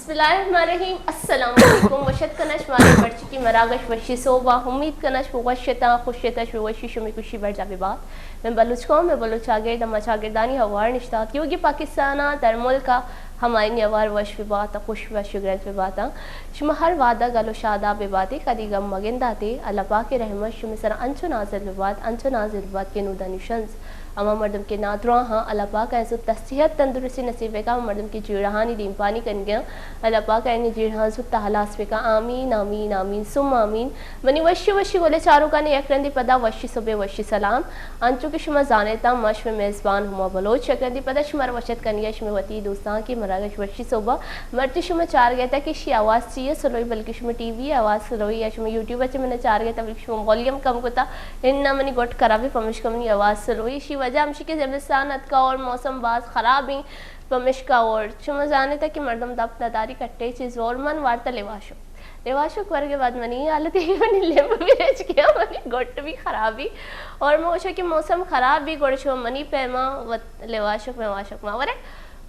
بسم اللہ الرحمن الرحیم۔ السلام علیکم۔ وش اتک کناں شمارا مرچیگیں مراگش وشی سہب ءَ۔ امید کناں شما وش اتاں، خوش اتاں، شمے وشی شمے خوشی برجا بہ بات۔ مئے بلوچ قوم، مئے بلوچ چاگرد، ہما چاگردانی ہوار نشتگ ات، یوگی پاکستان ءَ، در ملک ءَ، ہمایانی ہوار وش بہ بات ءُ خوش وش ءُ گرنج بہ بات۔ شما ہر وہد ءَ گل ءُ شاداب بہ بات ئے، کدی گم مہ گندات ئے۔ اللہ پاک ءِ رحمت شمے سرا انچو نازل بہ بات، انچو نازل بہ بات کہ نودانی شنز ہما مردم کہ نادراہ آں، اللہ پاک ءَ زوت صحت تندرستی نصیب بہ کن، ہما مردم کہ جیڑہانی دیمپانی کنگ ءَ آں، اللہ پاک ءَ آیانی جیڑہاں زوت ہلاس بہ کن۔ آمین، آمین، آمین، ثم آمین۔ منی وشی وشی گلیں چاروکاں، یک رندے پدا وشی سہب ءُ وشی سلام۔ انچو کہ شما زان ات، ما شمئے میزبان ہما بلوچ، یک رندے پدا شمارا وش اتک کنگ ءَ آں شمئے وتی دوستانکیں مراگش وشی سہب ءَ۔ مرچی شما چارگ ءَ ات کہ اشی آواز چی ءِ سلوئی، بلکہ شما ٹی وی ءِ آواز سلوئی یا شما یوٹیوب ءَ چہ من چارگ ءَ ات، بلکہ شما والیوم کم کتگ۔ اناں منی گٹ خراب ایں، پمشکا منی آواز سلو ایں۔ اشی وجہ ہمیش ایں کہ زمستان اتکگ اور موسم باز خراب ایں، پمشکا اور شما زان ات کہ مردم دپ نداری کٹے چیز، اور من وارتاں لیواشک۔ لیواشک ورگ ءَ بعد منی حالت ایں، منی لب بھی رچ گیا، منی گٹ بھی خراب ایں۔ اور من گوشاں کہ موسم خراب ایں، گڑا شما منی پیما وت لیواشک میواشک مہ ورے۔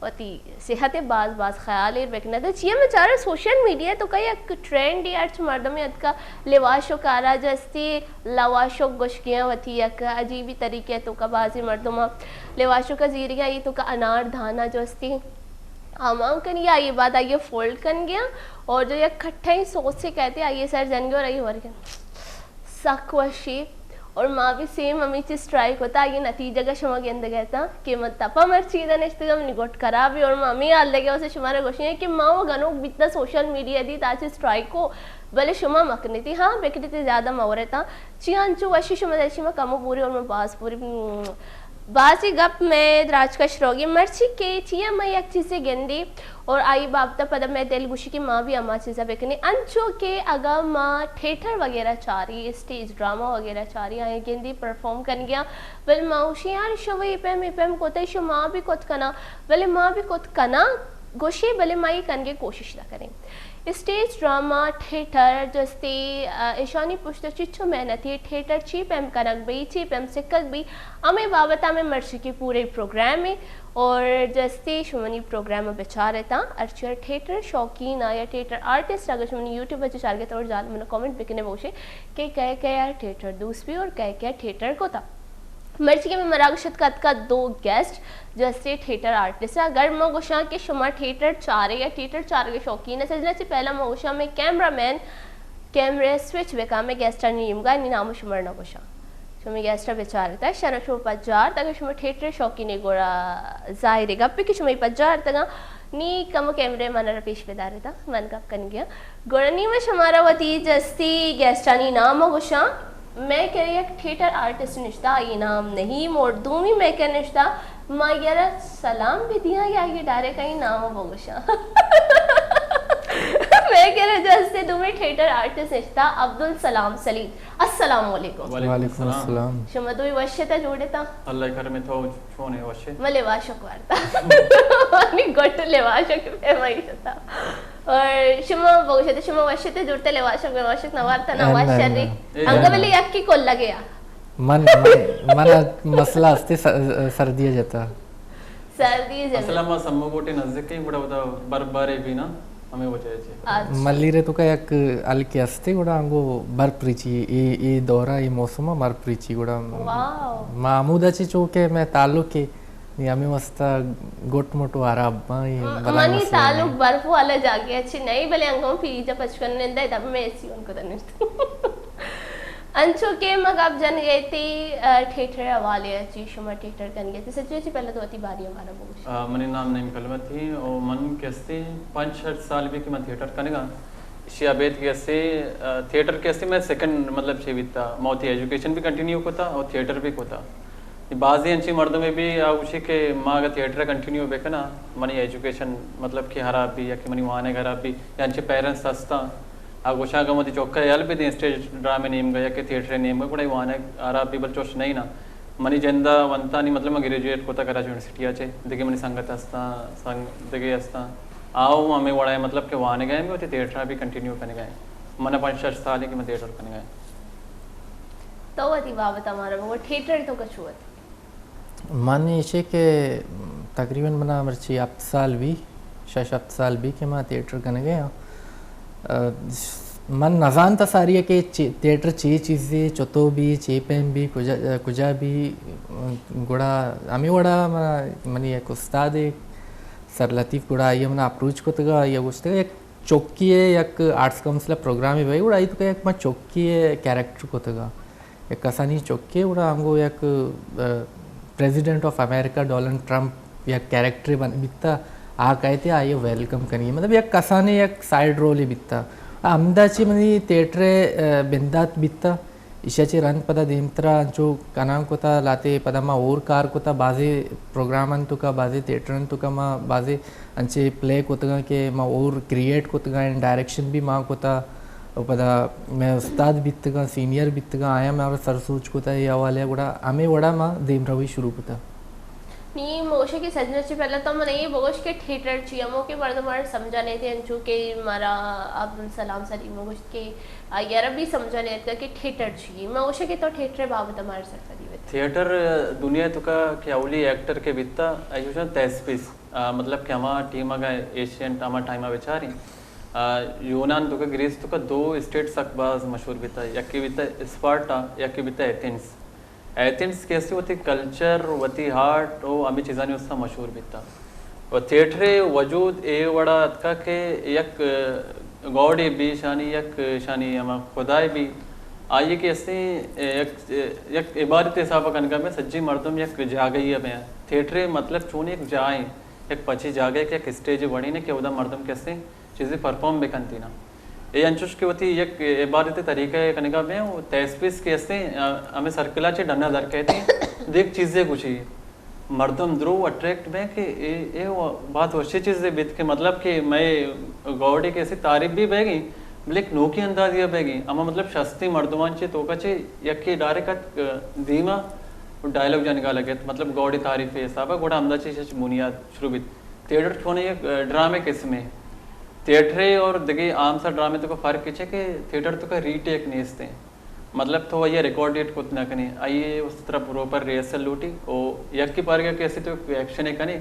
وتی صحت ءِ باز باز خیال ایر بکن ات۔ چیا من چاراں سوشل میڈیا ءِ توکا یک ٹرینڈ ایں، ہرچ مردمے اتکا لیواشک ءَ را جو استی، لواشک گوشگ ءَ آں، وتی یک عجیبی طریقے ءِ توکا بازیں مردم لیواشک ءَ زیرگ ءَ آں، آئی ءِ توکا انار دانہ جو استی آمان کنگ ءَ آں، آئی ءَ بعد آئی ءَ فولڈ کنگ ءَ آں اور جو یک کھٹیں سوسے کئیت آئی ءِ سر جنگ ءَ اور آئی ءَ ورگ ءَ آں۔ سک وشی۔ اور ما بھی سیم ہمے چیز ٹرائی کتا، آئی نتیجگ ءَ شما گندگ ءَ اتاں کہ من تپا مرچی ادا نشتگاں، منی گٹ خراب ایں اور ما ہمے حال دگہ واسطہ شمارا گوشیں کہ ما و گنوک بیتا سوشل میڈیا دیت آ چیز ٹرائی کو، بلے شما مکنیتی، ہاں بکنیتی، زیادہ مہ ورتاں۔ چی انچو وشی شما دلشی ما کمو بوری اور من باز بوری، بازی گپ مئے دراج کش روگی۔ مرچی کہ چیا ما یک چیزے گندی اور آئی بابت ءَ پدا مئے دل گوشی کہ ما بھی ہما چیزا بکنیں۔ انچو کہ اگاں ما تھیٹر وغیرہ چاری، اسٹیج ڈرامہ وغیرہ چاری، آئی گندی پرفارم کنگ ءَ آں، بلے ما گوشیں یار شو اے پیم، اے پیم کت، شو ما بھی کت کناں، بلے ما بھی کت کناں گوشیں، بلے ما اے کنگ ءِ کوشش نہ کنیں۔ اسٹیج ڈرامہ، تھیٹر، جو استی، آ، ایشانی پشت ءَ چچو محنت ایں، تھیٹر چی پیم کنگ بی، چی پیم سکگ بی، ہمے بابت ءَ مئے مرچی کہ پورے پروگرام ایں۔ اور جو استی شما منی پروگرام ءَ بچار اتاں، ہرچی ہر تھیٹر شوقین آں یا تھیٹر آرٹسٹ، اگر شما منی یوٹیوب ءَ چہ چارگ ءَ ات اور جال من کمنٹ بکنے بوشے کہ کئے کئے آ تھیٹر دوست بی اور کئے کئے آ تھیٹر کتا۔ مرچی کہ مئے مراگش اتکا، اتکا دو گیسٹ جو استی تھیٹر آرٹسٹ ایں۔ اگر ما گوشاں کہ شما تھیٹر چارے یا تھیٹر چارگ ءِ شوقین ئے، سجنا چہ پہلا ما گوشاں مئے کیمرہ مین کیمرہ ءَ سوئچ بکا، مئے گیسٹانی نیمگا، نی نام شمارا نہ گوشاں۔ شمئے گیسٹ ءَ بچار ات، شر شما پجار ات، اگاں شما تھیٹر ءِ شوقین ئے گڑا ظاہر ایں گپے کہ شما پجار اتگاں۔ نی کمو کیمرہ ءَ من را پیش بدار ات، من گپ کنگ ءَ آں۔ گڑا نی من شمارا وتی جو استی گیسٹانی نام گوشاں۔ مئے کرا یک تھیٹر آرٹسٹ نشتہ، آئی نام نعیم، اور دومی مئے کرا نشتہ، ما آئی ءَ را سلام بدیاں یا آئی ءِ ڈائریکٹ آئی نام بگوشاں؟ مئے کرا جو استی دومی تھیٹر آرٹسٹ نشتہ، عبدالسلام سلیم۔ السلام علیکم۔ وعلیکم وعلیکم السلام۔ السلام۔ شما دوئیں وش ات، جوڑ ات؟ اللہ ءِ کرم ایں، تو چون ئے، وش ئے؟ من لیواشک وارتا۔ منی گٹ لیواشک پیما شتا۔ اور شما بگوش ات، شما وش ات، جوڑ ات؟ لیواشک میواشک نہ وارتا، نہ؟ اللہ، وش شری۔ اللہ۔ انگا بلے یکی کلگے آ۔ من، من، من مسئلہ استی س-، سردی جتا۔ سردی جتا۔ اصل ما سمو گوٹے نزدیک ایں، گڑا ادا برف باری بی نا، ہمے وجہ چہ۔ اچھا۔ ملیر ءِ توکا یک ہلکے استی، گڑا انگو برف ریچی، اے، اے دورا، اے موسما برف ریچی، گڑا واو۔ ما ہمودا چہ چو کہ مئے تعلق ایں، نی ہمے واسطہ گٹ مٹ و ہراب باں، اے م-، بلاہیں منی مسئلہ تعلق نہیں۔ برف والا جاگہ چہ نہیں، بلے انگو فریج ءَ پچ کن نندے، تب میں اے سی آن کتا نشت۔ انچو کہ ما گپ جنگ ءَ اتیں، آ، تھیٹر ءِ حوالے ءَ چی، شما تھیٹر کنگ ءَ اتیں، سچی چی پہلے تو وتی باری ءَ مارا بگوش۔ آ، منی نام نعیم کلمتی ایں، او من کہ استی پنچ شش سال بی کہ من تھیٹر کنگ ءَ آں۔ اشی ءَ ابید کہ استی، آ، تھیٹر کہ استی مئے سیکنڈ، مطلب، چی بیتا، ما وتی ایجوکیشن بھی کنٹینیو کتا اور تھیٹر بھی کتا۔ بازیں انچیں مردمے بی آ گوشی کہ ما اگہ تھیٹر ءَ کنٹینیو بکناں، منی ایجوکیشن، مطلب، کہ ہراب بی یا کہ منی وانگ ہراب بی، یا انچیں پیرنٹس ہستاں، آ گوشاں اگہ وتی چک ءَ یل بدیں اسٹیج ڈرامے نیمگا یا کہ تھیٹر ءِ نیمگا، گڑا اے وانگ ہراب بی، بل چوش نہ ایں نا۔ منی جند ءَ ونتا نی، مطلب، من گریجویٹ کتا کراچی یونیورسٹی ءَ چہ، دگہ منی سنگت ہستاں، سنگ-، دگہ ہستاں۔ آ ہم ہمے وڑا ایں، مطلب، کہ وانگ ءَ ایں، وتی تھیٹر ءَ بھی کنٹینیو کنگ ءَ ایں۔ من ءَ پنچ شش سال ایں کہ من تھیٹر کنگ ءَ ایں۔ تو وتی بابت ءَ مارا بگو، تھیٹر ءِ توکا چو ات؟ من ایشی کہ تقریباً منا مرچی ہپت سال بی، شش ہپت سال بی کہ ما تھیٹر کنگے ہاں۔ من نزانتا ساری کہ تھیٹر چی چیزے، چتو بی، چی پیم بی، کجا کجا بی، گڑا ہمیں وڑا منی یک استاد سر لطیف گڑا آئی منا اپروچ کتگا، آئی گوشتگا یک چوکی ہے، یک آرٹس کونسل پروگرامے بھائی گڑا آئی تو کہ یک ما چوکی ہے کیریکٹر کتگا۔ یک کسانی چکے گڑا انگو یک president of America Donald Trump یک کیریکٹرے بن بیتا، آ کئیت آئی ویلکم کنی، مطلب یک کسانی یک سائیڈ رولے بیتا۔ ہمدا چی منی تھیٹر بندات بیتا، ایشا چی رند پدا دیمترا انچو کنان کتا، لاتے پدا ما اور کار کتا، بازی پروگرام انتو کا، بازی تھیٹر انتو کا، ما بازی انچے پلے کتگاں کہ ما اور کریئیٹ کتگاں، ڈائریکشن بھی ما کتا، و پدا مئے استاد بیتگاں، سینئر بیتگاں، آیاں مارا سر سوج کتا اے حوالے ء، گڑا ہمے وڑا ما دیمروی شروع کتا۔ نی موشے کہ سجنا چی پہلا تو من یہ بگوش کہ تھیٹر چی ہمو کہ مردم مار سمجھانے تھے انچو کہ مارا عبدالسلام سلیم گوشت کہ آئی عربی سمجھانے تھا کہ تھیٹر چی، موشے کہ تو تھیٹر بابت مار سرپدی بت۔ تھیٹر دنیا تو کا کہ اولی ایکٹر کے بیتا ایجوشن تیسپیس۔ آ، مطلب کہ ہما ٹیم اگاں ایشینٹ ہما ٹائم ء بچاریں، آ، یونان تو کہ گریس تو کہ دو اسٹیٹ سک باز مشہور بیتا، یکی بیتا اسپارٹا، یکی بیتا ایتھنس۔ ایتھنس کہ استی وتی کلچر، وتی آرٹ و ہمیں چیزانی واسطہ مشہور بیتا۔ و تھیٹر وجود اے وڑا اتکا کہ یک گاڈے بی شانی، یک شانی ہما خدائے بی، آئی کہ استی یک، یک عبادت حساب کنگا میں سجی مردم یک جاگہی میں۔ تھیٹر مطلب چون یک جائیں، یک پچی جاگہ کہ یک اسٹیج وڑی نے کہ اودا مردم کسے چیزے پرفارم بکنتی نا۔ اے انچوش کہ وتی یک عبادت طریقہ کنگا بیں، و تیسپیس کہ استے، آ، ہمیں سرکلا چے ڈنا در کہتے ہیں، دیکھ چیزے گوشی۔ مردم درو اٹریکٹ بیں کہ اے، اے و-، بہت وشی چیزے بیت کہ مطلب کہ میں گوڑے کہ اسی تعریف بھی بہ گئی، بلے ایک نوکی اندازی بہ گئی۔ اما مطلب شستی مردمان چے توکا چے یکی ڈائریکٹ دیما ڈائلاگ جنگا لگت، مطلب گوڑے تعریف حساب ہے، گوڑا ہمدا چیز بنیاد شروع بیت۔ تھیٹر چون یک، آ، ڈرامے قسمے۔ تھیٹرے اور دگہ عام سا ڈرامے تو کا فرق اچ ہے کہ تھیٹر تو کا ری ٹیک نیست ہیں۔ مطلب تو یہ ریکارڈیٹ کت نہ کنے، آئیے اس طرح پراپر ریہرسل لوٹی۔ او یکی پارگا کہ ایسے تو ایکشن ہے کنے،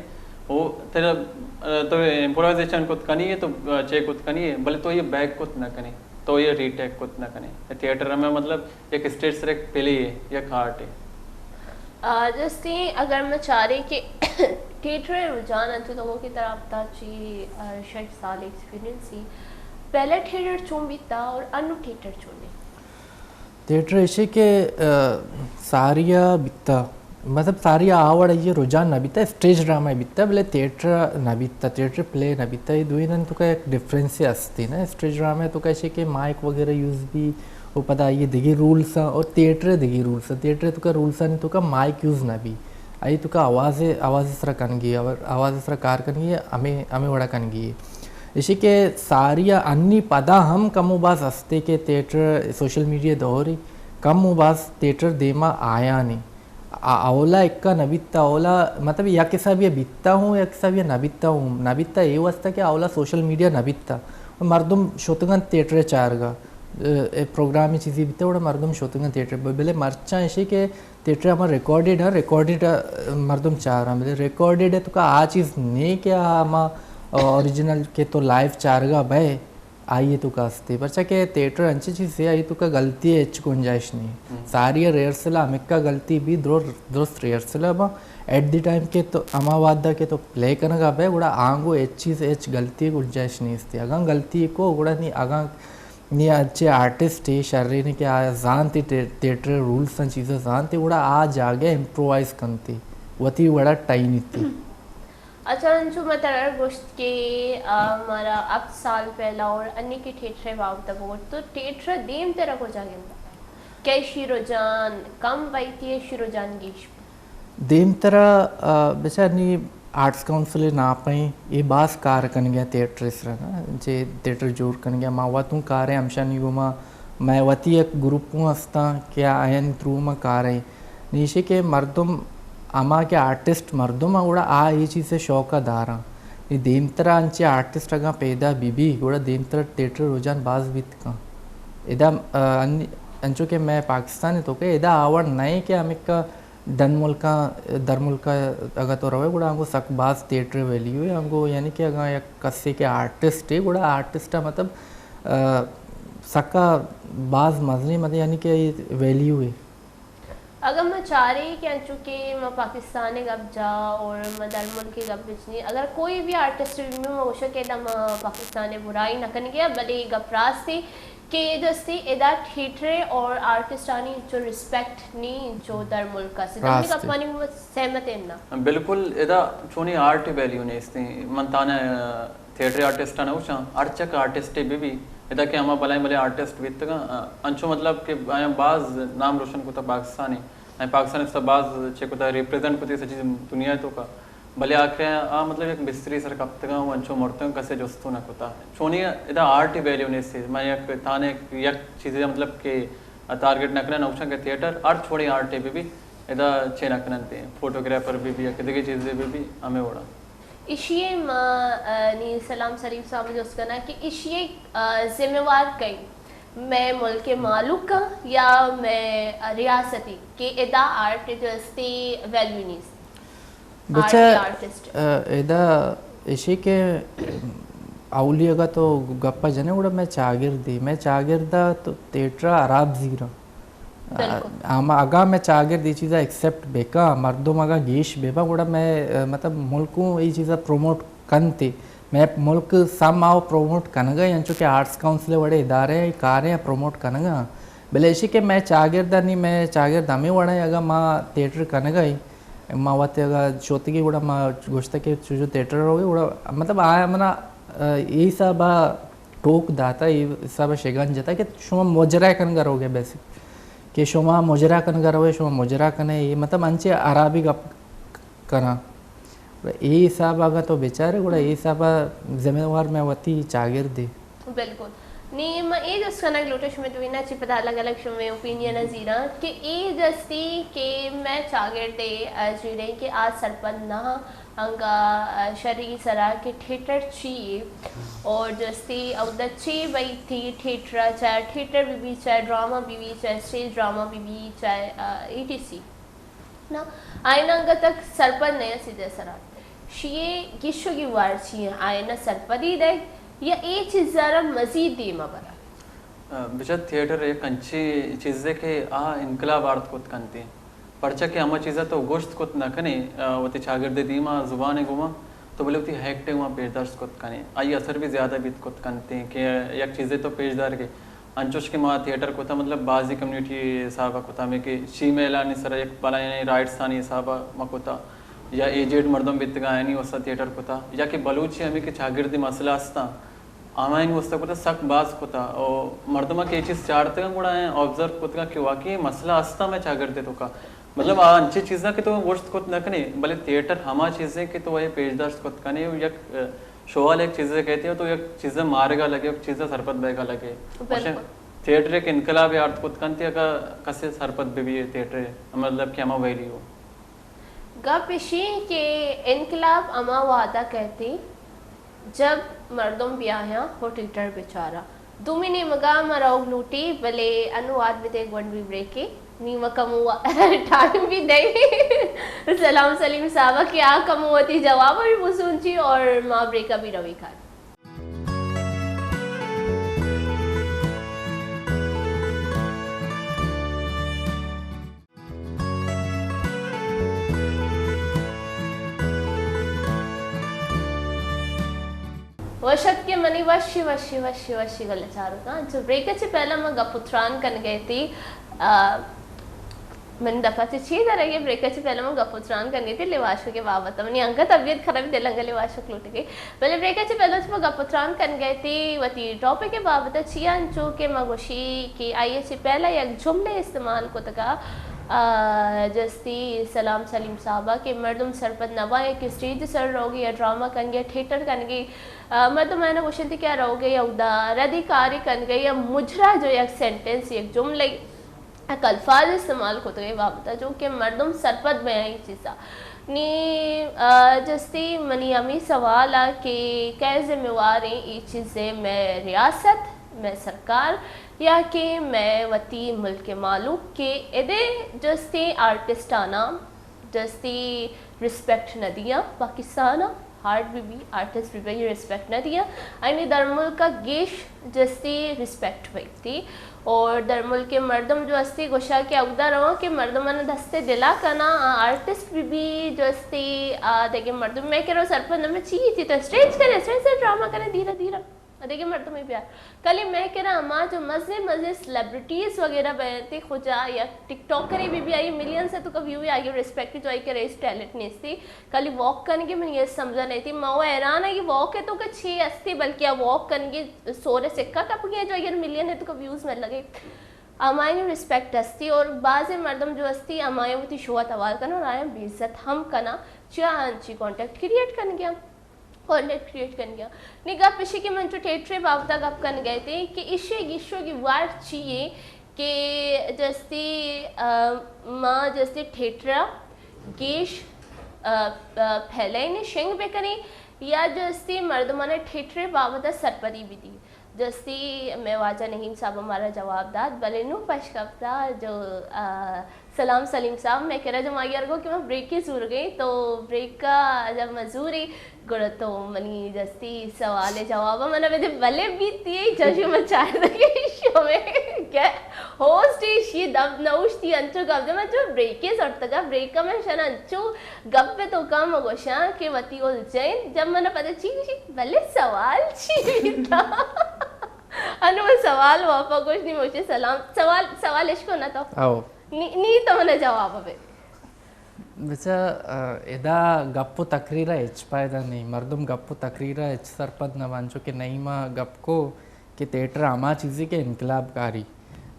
او تیرا، آ، تو امپرووائزیشن کت کنی ہے تو، آ، چیک کت کنی ہے، بلے تو یہ بیک کت نہ کنے، تو یہ ری ٹیک کت نہ کنے۔ تھیٹر میں مطلب یک اسٹیج سر یک پلے ہے، یک آرٹ ہے۔ آ، جستے اگر میں چارے کہ تھیٹر رجحان انت تو کی طرف تا چی، آ، شش سال ایکسپیرینس ہی، پہلے تھیٹر چون بیتا اور انو تھیٹر چون ہے؟ تھیٹر ایشی کہ، آ، ساریا بیتا، مطلب ساریا آوڑ یہ رجحان نہ بیتا، اسٹیج ڈرامہ بیتا، بلے تھیٹر نہ بیتا، تھیٹر پلے نہ بیتا، یہ دوئی نن تو کا ایک ڈفرینس ہستی نا، اسٹیج ڈرامہ تو کا ایشی کہ مائک وغیرہ یوز بھی، و پدا آئی دگہ رولس آں اور تھیٹر دگہ رولس آں۔ تھیٹر تو کا رولس آں تو کا مائک یوز نہ بی، آئی تو کا آواز، آواز سرا کنگی، آواز سرا کار کنگی، ہمیں، ہمیں وڑا کنگی۔ ایشی کہ ساری انی پدا ہم کم و باز ہستے کہ تھیٹر سوشل میڈیا دوری کم و باز تھیٹر دیما آیا نہیں۔ آ-، اولا اکا نہ بیتا، اولا مطلب یک حسابی بیتا ہوں، یک حسابی نہ بیتا ہوں۔ نہ بیتا اے واسطہ کہ اولا سوشل میڈیا نہ بیتا۔ مردم شتگن تھیٹر چارگا، اے، اے پروگرامی چیزی بیتا، اوڑا مردم شتگن تھیٹر۔ ب-، بلے مرچاں ایشی کہ تھیٹر ہما ریکارڈڈ ہے، ریکارڈڈ مردم چاراں، بلے ریکارڈڈ ہے تو کا آ چیز نہیں کہ ہما اوریجنل کہ تو لائیو چارگا بے۔ آئی ء توکا استے، پرچا کہ تھیٹر انچیں چیزے آئی توکا غلطی ء ہچ گنجائش نہیں۔ ہم۔ ساری ء ریہرسل ء ہمکا غلطی بی، درو-، درست ریہرسل ء با، ایٹ دی ٹائم کہ تو ہما وہدا کہ تو پلے کنگا بئے، گڑا آنگو ہچ چیز، ہچ غلطی ء گنجائش نہیں استے۔ اگاں غلطی کو، گڑا نی اگاں نی انچیں آرٹسٹ ء شرے نے کہ آ زانت ء تھے-، تھیٹر ء رولس ء چیزاں زانت ء، گڑا آ جاگہ امپرووائز کنت ء وتی وڑا ٹائینیت۔ اچھا، انچو ما ترا گوشت کہ، آ، مارا ہفت سال پہلا اور انی کہ تھیٹر ء بابت ء بگوشت، تو تھیٹر ء دیم ترا کجا گندگ؟ کئے شی رجحان کم بیت یا شی رجحان گیش بیت؟ دیم ترا، آ، بچار نی آرٹس کونسل ء ناپیں، اے باز کار کنگ ء تھیٹر ء سرا نا، چہ تھیٹر جوڑ کنگ ء ما وت اوں کاریں، ہمشانی گوما مئے وتی یک گروپ اوں ہستاں کہ آیانی تھرو ما کاریں۔ نی ایشی کہ مردم، ہما کہ آرٹسٹ مردم ء، گڑا آ اے چیز ء شوق ء داراں۔ نی دیمترا انچیں آرٹسٹ اگاں پیدا بہ بی، گڑا دیمترا تھیٹر ء رجحان باز بیت کن۔ ادا، آ، ان-، انچو کہ مئے پاکستان ء توکا ادا آ وڑ نہ ایں کہ ہمکا دن ملکاں، در ملکا اگاں تو روئے گڑا آنگو سک باز تھیٹر ویلیو ہے، آنگو یعنی کہ اگاں یک کسے کہ آرٹسٹ ہے گڑا آرٹسٹ مطلب، آ، سکا باز مزنی مطلب یعنی کہ ویلیو ہے۔ اگر ما چاریں کہ انچو کہ ما پاکستان ءِ گپ جا اور ما در ملک ءِ گپ بجنی، اگر کوئی بھی آرٹسٹ بھی ما گوشاں کہ ادا ما پاکستان ءِ برائی نہ کنگے، بلے گپ راست ہے کہ جستی ادا تھیٹر اور آرٹسٹانی انچو ریسپیکٹ نی انچو در ملک است۔ تمنی راست ہے۔ گپانی ما سہمت ہیں نا؟ بالکل، ادا چونی آرٹ ویلیو نیست ہیں۔ من تانا تھیٹر آرٹسٹ نہ گوشاں، ہر چک آرٹسٹ بہ بی، ادا کہ ہما بلائیں بلائیں آرٹسٹ بیتگاں، آ، انچو مطلب کہ آیاں باز نام روشن کتا پاکستانی، آیاں پاکستان اس باز چے کتا ریپریزنٹ کتی سچی دنیا تو کا، بلے آخر آ مطلب یک بستری سر کپتگاں و انچو مرتگاں کسے جستو نہ کتا۔ چونی ادا آرٹ ویلیو نیست، میں یک تانے یک چیزے مطلب کہ ٹارگٹ نہ کناں، نہ گوشاں کہ تھیٹر ہر چوڑی آرٹ بہ بی، ادا چے نہ کننتے، فوٹوگرافر بہ بی یا کہ دگہ چیزے بہ بی، ہمے وڑا۔ ایشی ءَ ما، آ، نی سلام سلیم صاحب ءَ جست کناں کہ ایشی ءَ، آ، ذمہ وار کئے؟ مئے ملک ءِ مالوک آں یا مئے، آ، ریاستی کہ ادا آرٹ ءِ جستی ویلیو نیست؟ بچہ، آرٹ ءِ آرٹسٹ۔ آ، ادا ایشی کہ اولی اگاں تو گپ ءَ جنے گڑا مئے چاگرد ءَ، مئے چاگرد ءَ تو تھیٹر ءَ ہراب زیراں۔ بالکل۔ آ، ہما اگاں مئے چاگرد اے چیزا ایکسپٹ بکا، مردم اگاں گیش ببا، گڑا مئے، آ، مطلب ملک اوں اے چیزا پروموٹ کنت۔ مئے ملک سم ہاؤ پروموٹ کنگا، انچو کہ آرٹس کونسل وڑے ادارے کارے پروموٹ کنگا۔ بلے ایشی کہ مئے چاگرد نی، مئے چاگرد ہمے وڑا اگاں ما تھیٹر کنگا، ما وت اگاں شوتگی گڑا ما گوشتا کہ چوجو تھیٹر روگی گڑا، مطلب آیا منا، آ، اے حسابا ٹوک داتا، اے حساب ءَ شگان جتا کہ شما مجرا کنگا روگے بیسک، کہ شما مجرا کنگا روے، شما مجرا کنے، اے مطلب انچے ہرابی گپ کناں۔ اے حساب ءَ اگاں تو بچارے گڑا اے حساب ءَ ذمہ وار مئے وتی چاگرد اے۔ بالکل۔ نی من اے جست کنگ لوٹاں شمئے دوئیناں چی پدا الگ الگ شمئے اوپینین ءَ زیراں کہ اے جستی کہ مئے چاگرد ءَ جیڑیں کہ آ سرپد نہ انگا، آ، شری سرا کہ تھیٹر چی اے اور جستی اودا چی بئیتی تھیٹر ءَ، چاہے تھیٹر بہ بی، چاہے ڈرامہ بہ بی، چاہے اسٹیج ڈرامہ بہ بی، چاہے، آ، ای ٹی سی۔ نا، آئین انگا تک سرپد نہ سیدھے سرا۔ شیے گیشو گی وار چی ہیں، آئین سرپدی دے یا اے چیز ذرا مزید دیما برا۔ آ، بچار تھیٹر یک انچیں چیزے کہ آ انقلاب آرت کت کنت۔ پرچا کہ ہما چیزا تو گوشت کت نہ کنے، آ، وتی چاگرد ءِ دیما زبان ءِ گوما تو بلے وتی ایکٹ ءِ گوما پیش داشت کت کنے۔ آئی اثر بھی زیادہ بیت کت کنت کہ یک چیزے تو پیش دارگے۔ انچوش کہ ما تھیٹر کتا، مطلب بازی کمیونٹی حساب ءَ کتا، ہمے کہ شیمہ اعلانی سرا یک بلائیں رائٹس آنی حساب ءَ ما کتا، یا ایجڈ مردم بیتگاں آیانی واسطہ تھیٹر کتا، یا کہ بلوچی ہمے کہ چاگردی مسئلہ ہستاں، ہمایانی واسطہ کتا سک باز کتا۔ او مردماں کہ اے چیز چارتگاں گڑا آیاں آبزرو کتگا کہ واقعی اے مسئلہ ہستاں مئے چاگردے توکا۔ مطلب آ انچیں چیزاں کہ تو گوشت کت نہ کنے، بلے تھیٹر ہما چیزیں کہ تو اے پیش داشت کت کنے و یک، ا، شوال یک چیزے کہتے ہو تو یک چیزے مارگا لگے، یک چیزے سرپد بیگا لگے۔ بالکل۔ تھیٹر یک انقلابے آرت کت کنت اگا کسے سرپد بہ بی تھیٹر، مطلب کہ ہما ویلیو۔ گپ اشی کہ انقلاب ہما وہدا کہتے جب مردم بیایاں و تھیٹر بچاراں۔ دومی نیمگا ما روگ لوٹی، بلے انو وہد بدے گونڈ بی بریکے، نی ما کمو وا-، ٹائم بھی دئی۔ سلام سلیم صاحبہ کہ آ کمو وتی جواب بھی بسونچی اور ما بریکا بھی روی کار۔ وش اتکے منی وشی، وشی، وشی، وشی گل چاروکاں۔ انچو بریک چہ پہلا ما گپ و تران کنگے تی، آ، من دفعہ چہ چی درگے بریک چہ پہلا ما گپ و تران کنگے تی لیواشک کے بابت۔ منی انگت طبیعت خراب، دل انگا لیواشک لوٹگے۔ بلے بریک ءَ چہ پہلا چہ ما گپ ءُ تران کنگ ءَ اتیں وتی ٹاپک ءِ بابت ءَ، چیا انچو کہ ما گوشی کہ آئی ءَ چہ پہلا یک جملے استعمال کتگ ءَ، آ، جستی سلام سلیم صاحب ءَ کہ مردم سرپد نہ باں کہ اسٹیج ءِ سر روگ ءَ یا ڈرامہ کنگ ءَ یا تھیٹر کنگ ءَ، آ، مردم آیاں گوشنت کہ آ روگ ءَ یا اودا ردی کارے کنگ ءَ یا مجرا جو یک سینٹنس، یک جملے، یک الفاظ استعمال کتگ ءِ بابت ءَ جو کہ مردم سرپد بیاں اے چیز ءَ۔ نی، آ، جستی منی ہمے سوال ءَ کہ کئے ذمہ وار ایں اے چیز ءِ، مئے ریاست مئے سرکار یا کہ مئے وتی ملک ءِ مھلوک کہ ادے جستی آرٹسٹ آناں جستی ریسپیکٹ نہ دیاں، پاکستان ءَ آرٹ بہ بی، آرٹسٹ بہ بی، ریسپیکٹ نہ دیاں، آیانی درملک ءَ گیش جستی ریسپیکٹ بیتی۔ اور درملک ءِ مردم جو استی گوشا کہ اودا رواں کہ مردماں دست دلا کناں، آ آرٹسٹ بہ بی، جو استی آ دگہ مردم مئے کرا سرپد نہ، مئے چی تھی تو اسٹیج کنے، اسٹیج سے ڈرامہ کنے، دھیرے دھیرے۔ دگہ مردمے بیار۔ کلی مئے کرا ہما جو مزنیں مزنیں سیلیبریٹیز وغیرہ بیتی، خجا یا ٹک ٹاکرے بہ بی، آئی ملینز ءِ توکا ویو، آئی ریسپیکٹ، جو آئی کرا ہچ ٹیلنٹ نیستی۔ کلی واک کنگی من یہ سمجھا نہیں تھی۔ ما وہ حیران ہے کہ واک ءِ توکا چی استی، بلکہ آ واک کنگی سور سکا کپگی جو اگر ملین ءِ توکا ویوز ملگی۔ ہمائی ریسپیکٹ استی اور بعض مردم جو استی ہمائی وتی شو ءَ توار کنا اور آیاں بے عزت ہم کنا، چیا انچی کانٹیکٹ کریئیٹ کنگیا۔ کانٹیکٹ کریئیٹ کنگیا۔ نی گپ اشی کہ من چو تھیٹر ءِ بابت ءَ گپ کنگئے تھے کہ اشی گیشو کی وار چیے کہ جستی، آ، ما جستی تھیٹر ءَ گیش، آ، آ، پھیلائیں، شنگ بکنیں یا جستی مردمان تھیٹر ءِ بابت ءَ سرپدی بدی۔ جستی مئے واجہ نعیم صاحب ہمارا جواب دات، بلے نوں پش کپتا جو، آ، سلام سلیم صاحب، مئے کرا جو ما یار گو کہ ما بریکے زورگیں، تو بریک ءَ جب ما زوری، گڑا تو منی جستی سوال ءِ جواب ءَ منا بدے، بلے بیتی چشو من چاردگی شمے کہ ہوسٹ ایشی دب نوشتی انچو گپ جا، من جو بریکے زرتگا، بریک ءَ من شنا انچو گپ ءِ توکا ما گوشاں کہ وتی الجھین، جب منا پدا چی گوشی، بلے سوال چی بیتا؟ انو سوال واپا گوش نی موشے سلام۔ سوال، سوال اشکو نہ تو۔ او۔ نی، نی تو منا جواب بے۔ بچا، آ، ادا گپ و تقریر ءَ ہچ پائدہ نہیں۔ مردم گپ و تقریر ءَ ہچ سرپد نہ بان، چو کہ نعیمہ گپ کو کہ تھیٹر ہما چیزی کہ انقلاب کاری۔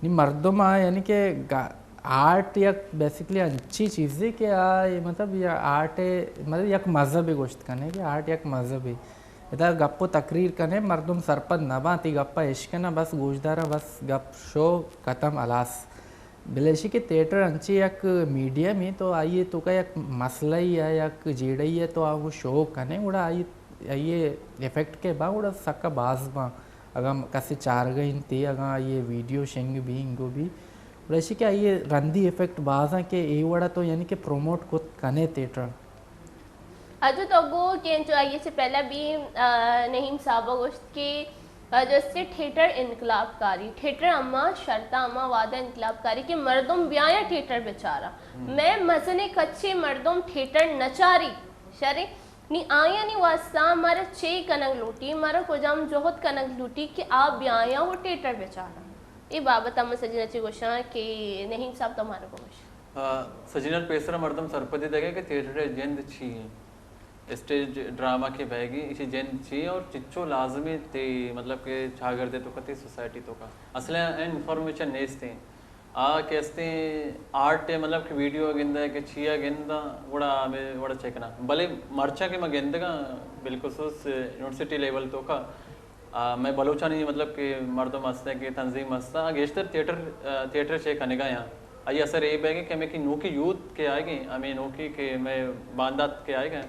نی مردم آ، یعنی کہ گا-، آرٹ یک بیسیکلی انچی چیزی کہ آ، مطلب، یا آرٹ، مطلب، یک مذہب گوشت کنے کہ آرٹ یک مذہب۔ ادا گپ و تقریر کنے، مردم سرپد نہ باں، تی گپ ءَ اشکناں، بس گوشداراں، بس گپ شو ختم، ہلاس۔ بلے ایشی کہ تھیٹر انچیں یک میڈیمے، تو آئی ءِ توکا یک مسئلہ ای یا یک جیڑہ ای ءَ تو آ گوں شو کنے، گڑا آئی، آئی ءِ افیکٹ کہ باں، گڑا سکا باز باں۔ اگاں کسے چارگا انت، اگاں آئی ءِ ویڈیو شنگ بی، انگو بی، گڑا ایشی کہ آئی ءِ رندی افیکٹ باز آں کہ اے وڑا تو یعنی کہ پروموٹ کت کنے تھیٹر۔ اچھا، تو گو کہ انچو آئی سے پہلا بھی، آ، نعیم صاحب گوشت کہ، آ، جیسے تھیٹر انقلاب کاری، تھیٹر اما شرطا اما وعدہ انقلاب کاری کہ مردم بیایا تھیٹر بچارا۔ ہم۔ میں مزنے کچے مردم تھیٹر نچاری، شرے؟ نی آیانی واسطہ مارا چے کنگ لوٹی، مارا کجام جہد کنگ لوٹی کہ آ بیایا و تھیٹر بچارا؟ اے بابت ہم سجنا چی گوشاں کہ نعیم صاحب تو مارا گوش۔ آ، سجینار پیسرا مردم سرپدی دگہ کہ تھیٹر ءِ جند چی ایں، اسٹیج ڈرامہ کہ بئیگی، ایشی جند چی ایں اور چچو لازمی تی، مطلب کہ چاگردے توکا، تی سوسائٹی توکا۔ اصلاً انفارمیشن نیست ایں۔ آ کہ استیں آرٹ ءِ، مطلب کہ ویڈیو گندہ کہ چیا گندہ، گڑا ہمے وڑا چیک کناں۔ بلے مرچاں کہ ما گندگاں، بالخصوص یونیورسٹی لیول توکا، آ، مئے بلوچانی مطلب کہ مردم ہستیں کہ تنظیم ہستاں، گیشتر تھیٹر، آ، تھیٹر چے کنگا یاں۔ آئی اثر اے بیگیں کہ ہمے کہ نوکی یوتھ کہ آئیگیں، ہمے نوکی کہ مئے باندات کہ آئیگیں،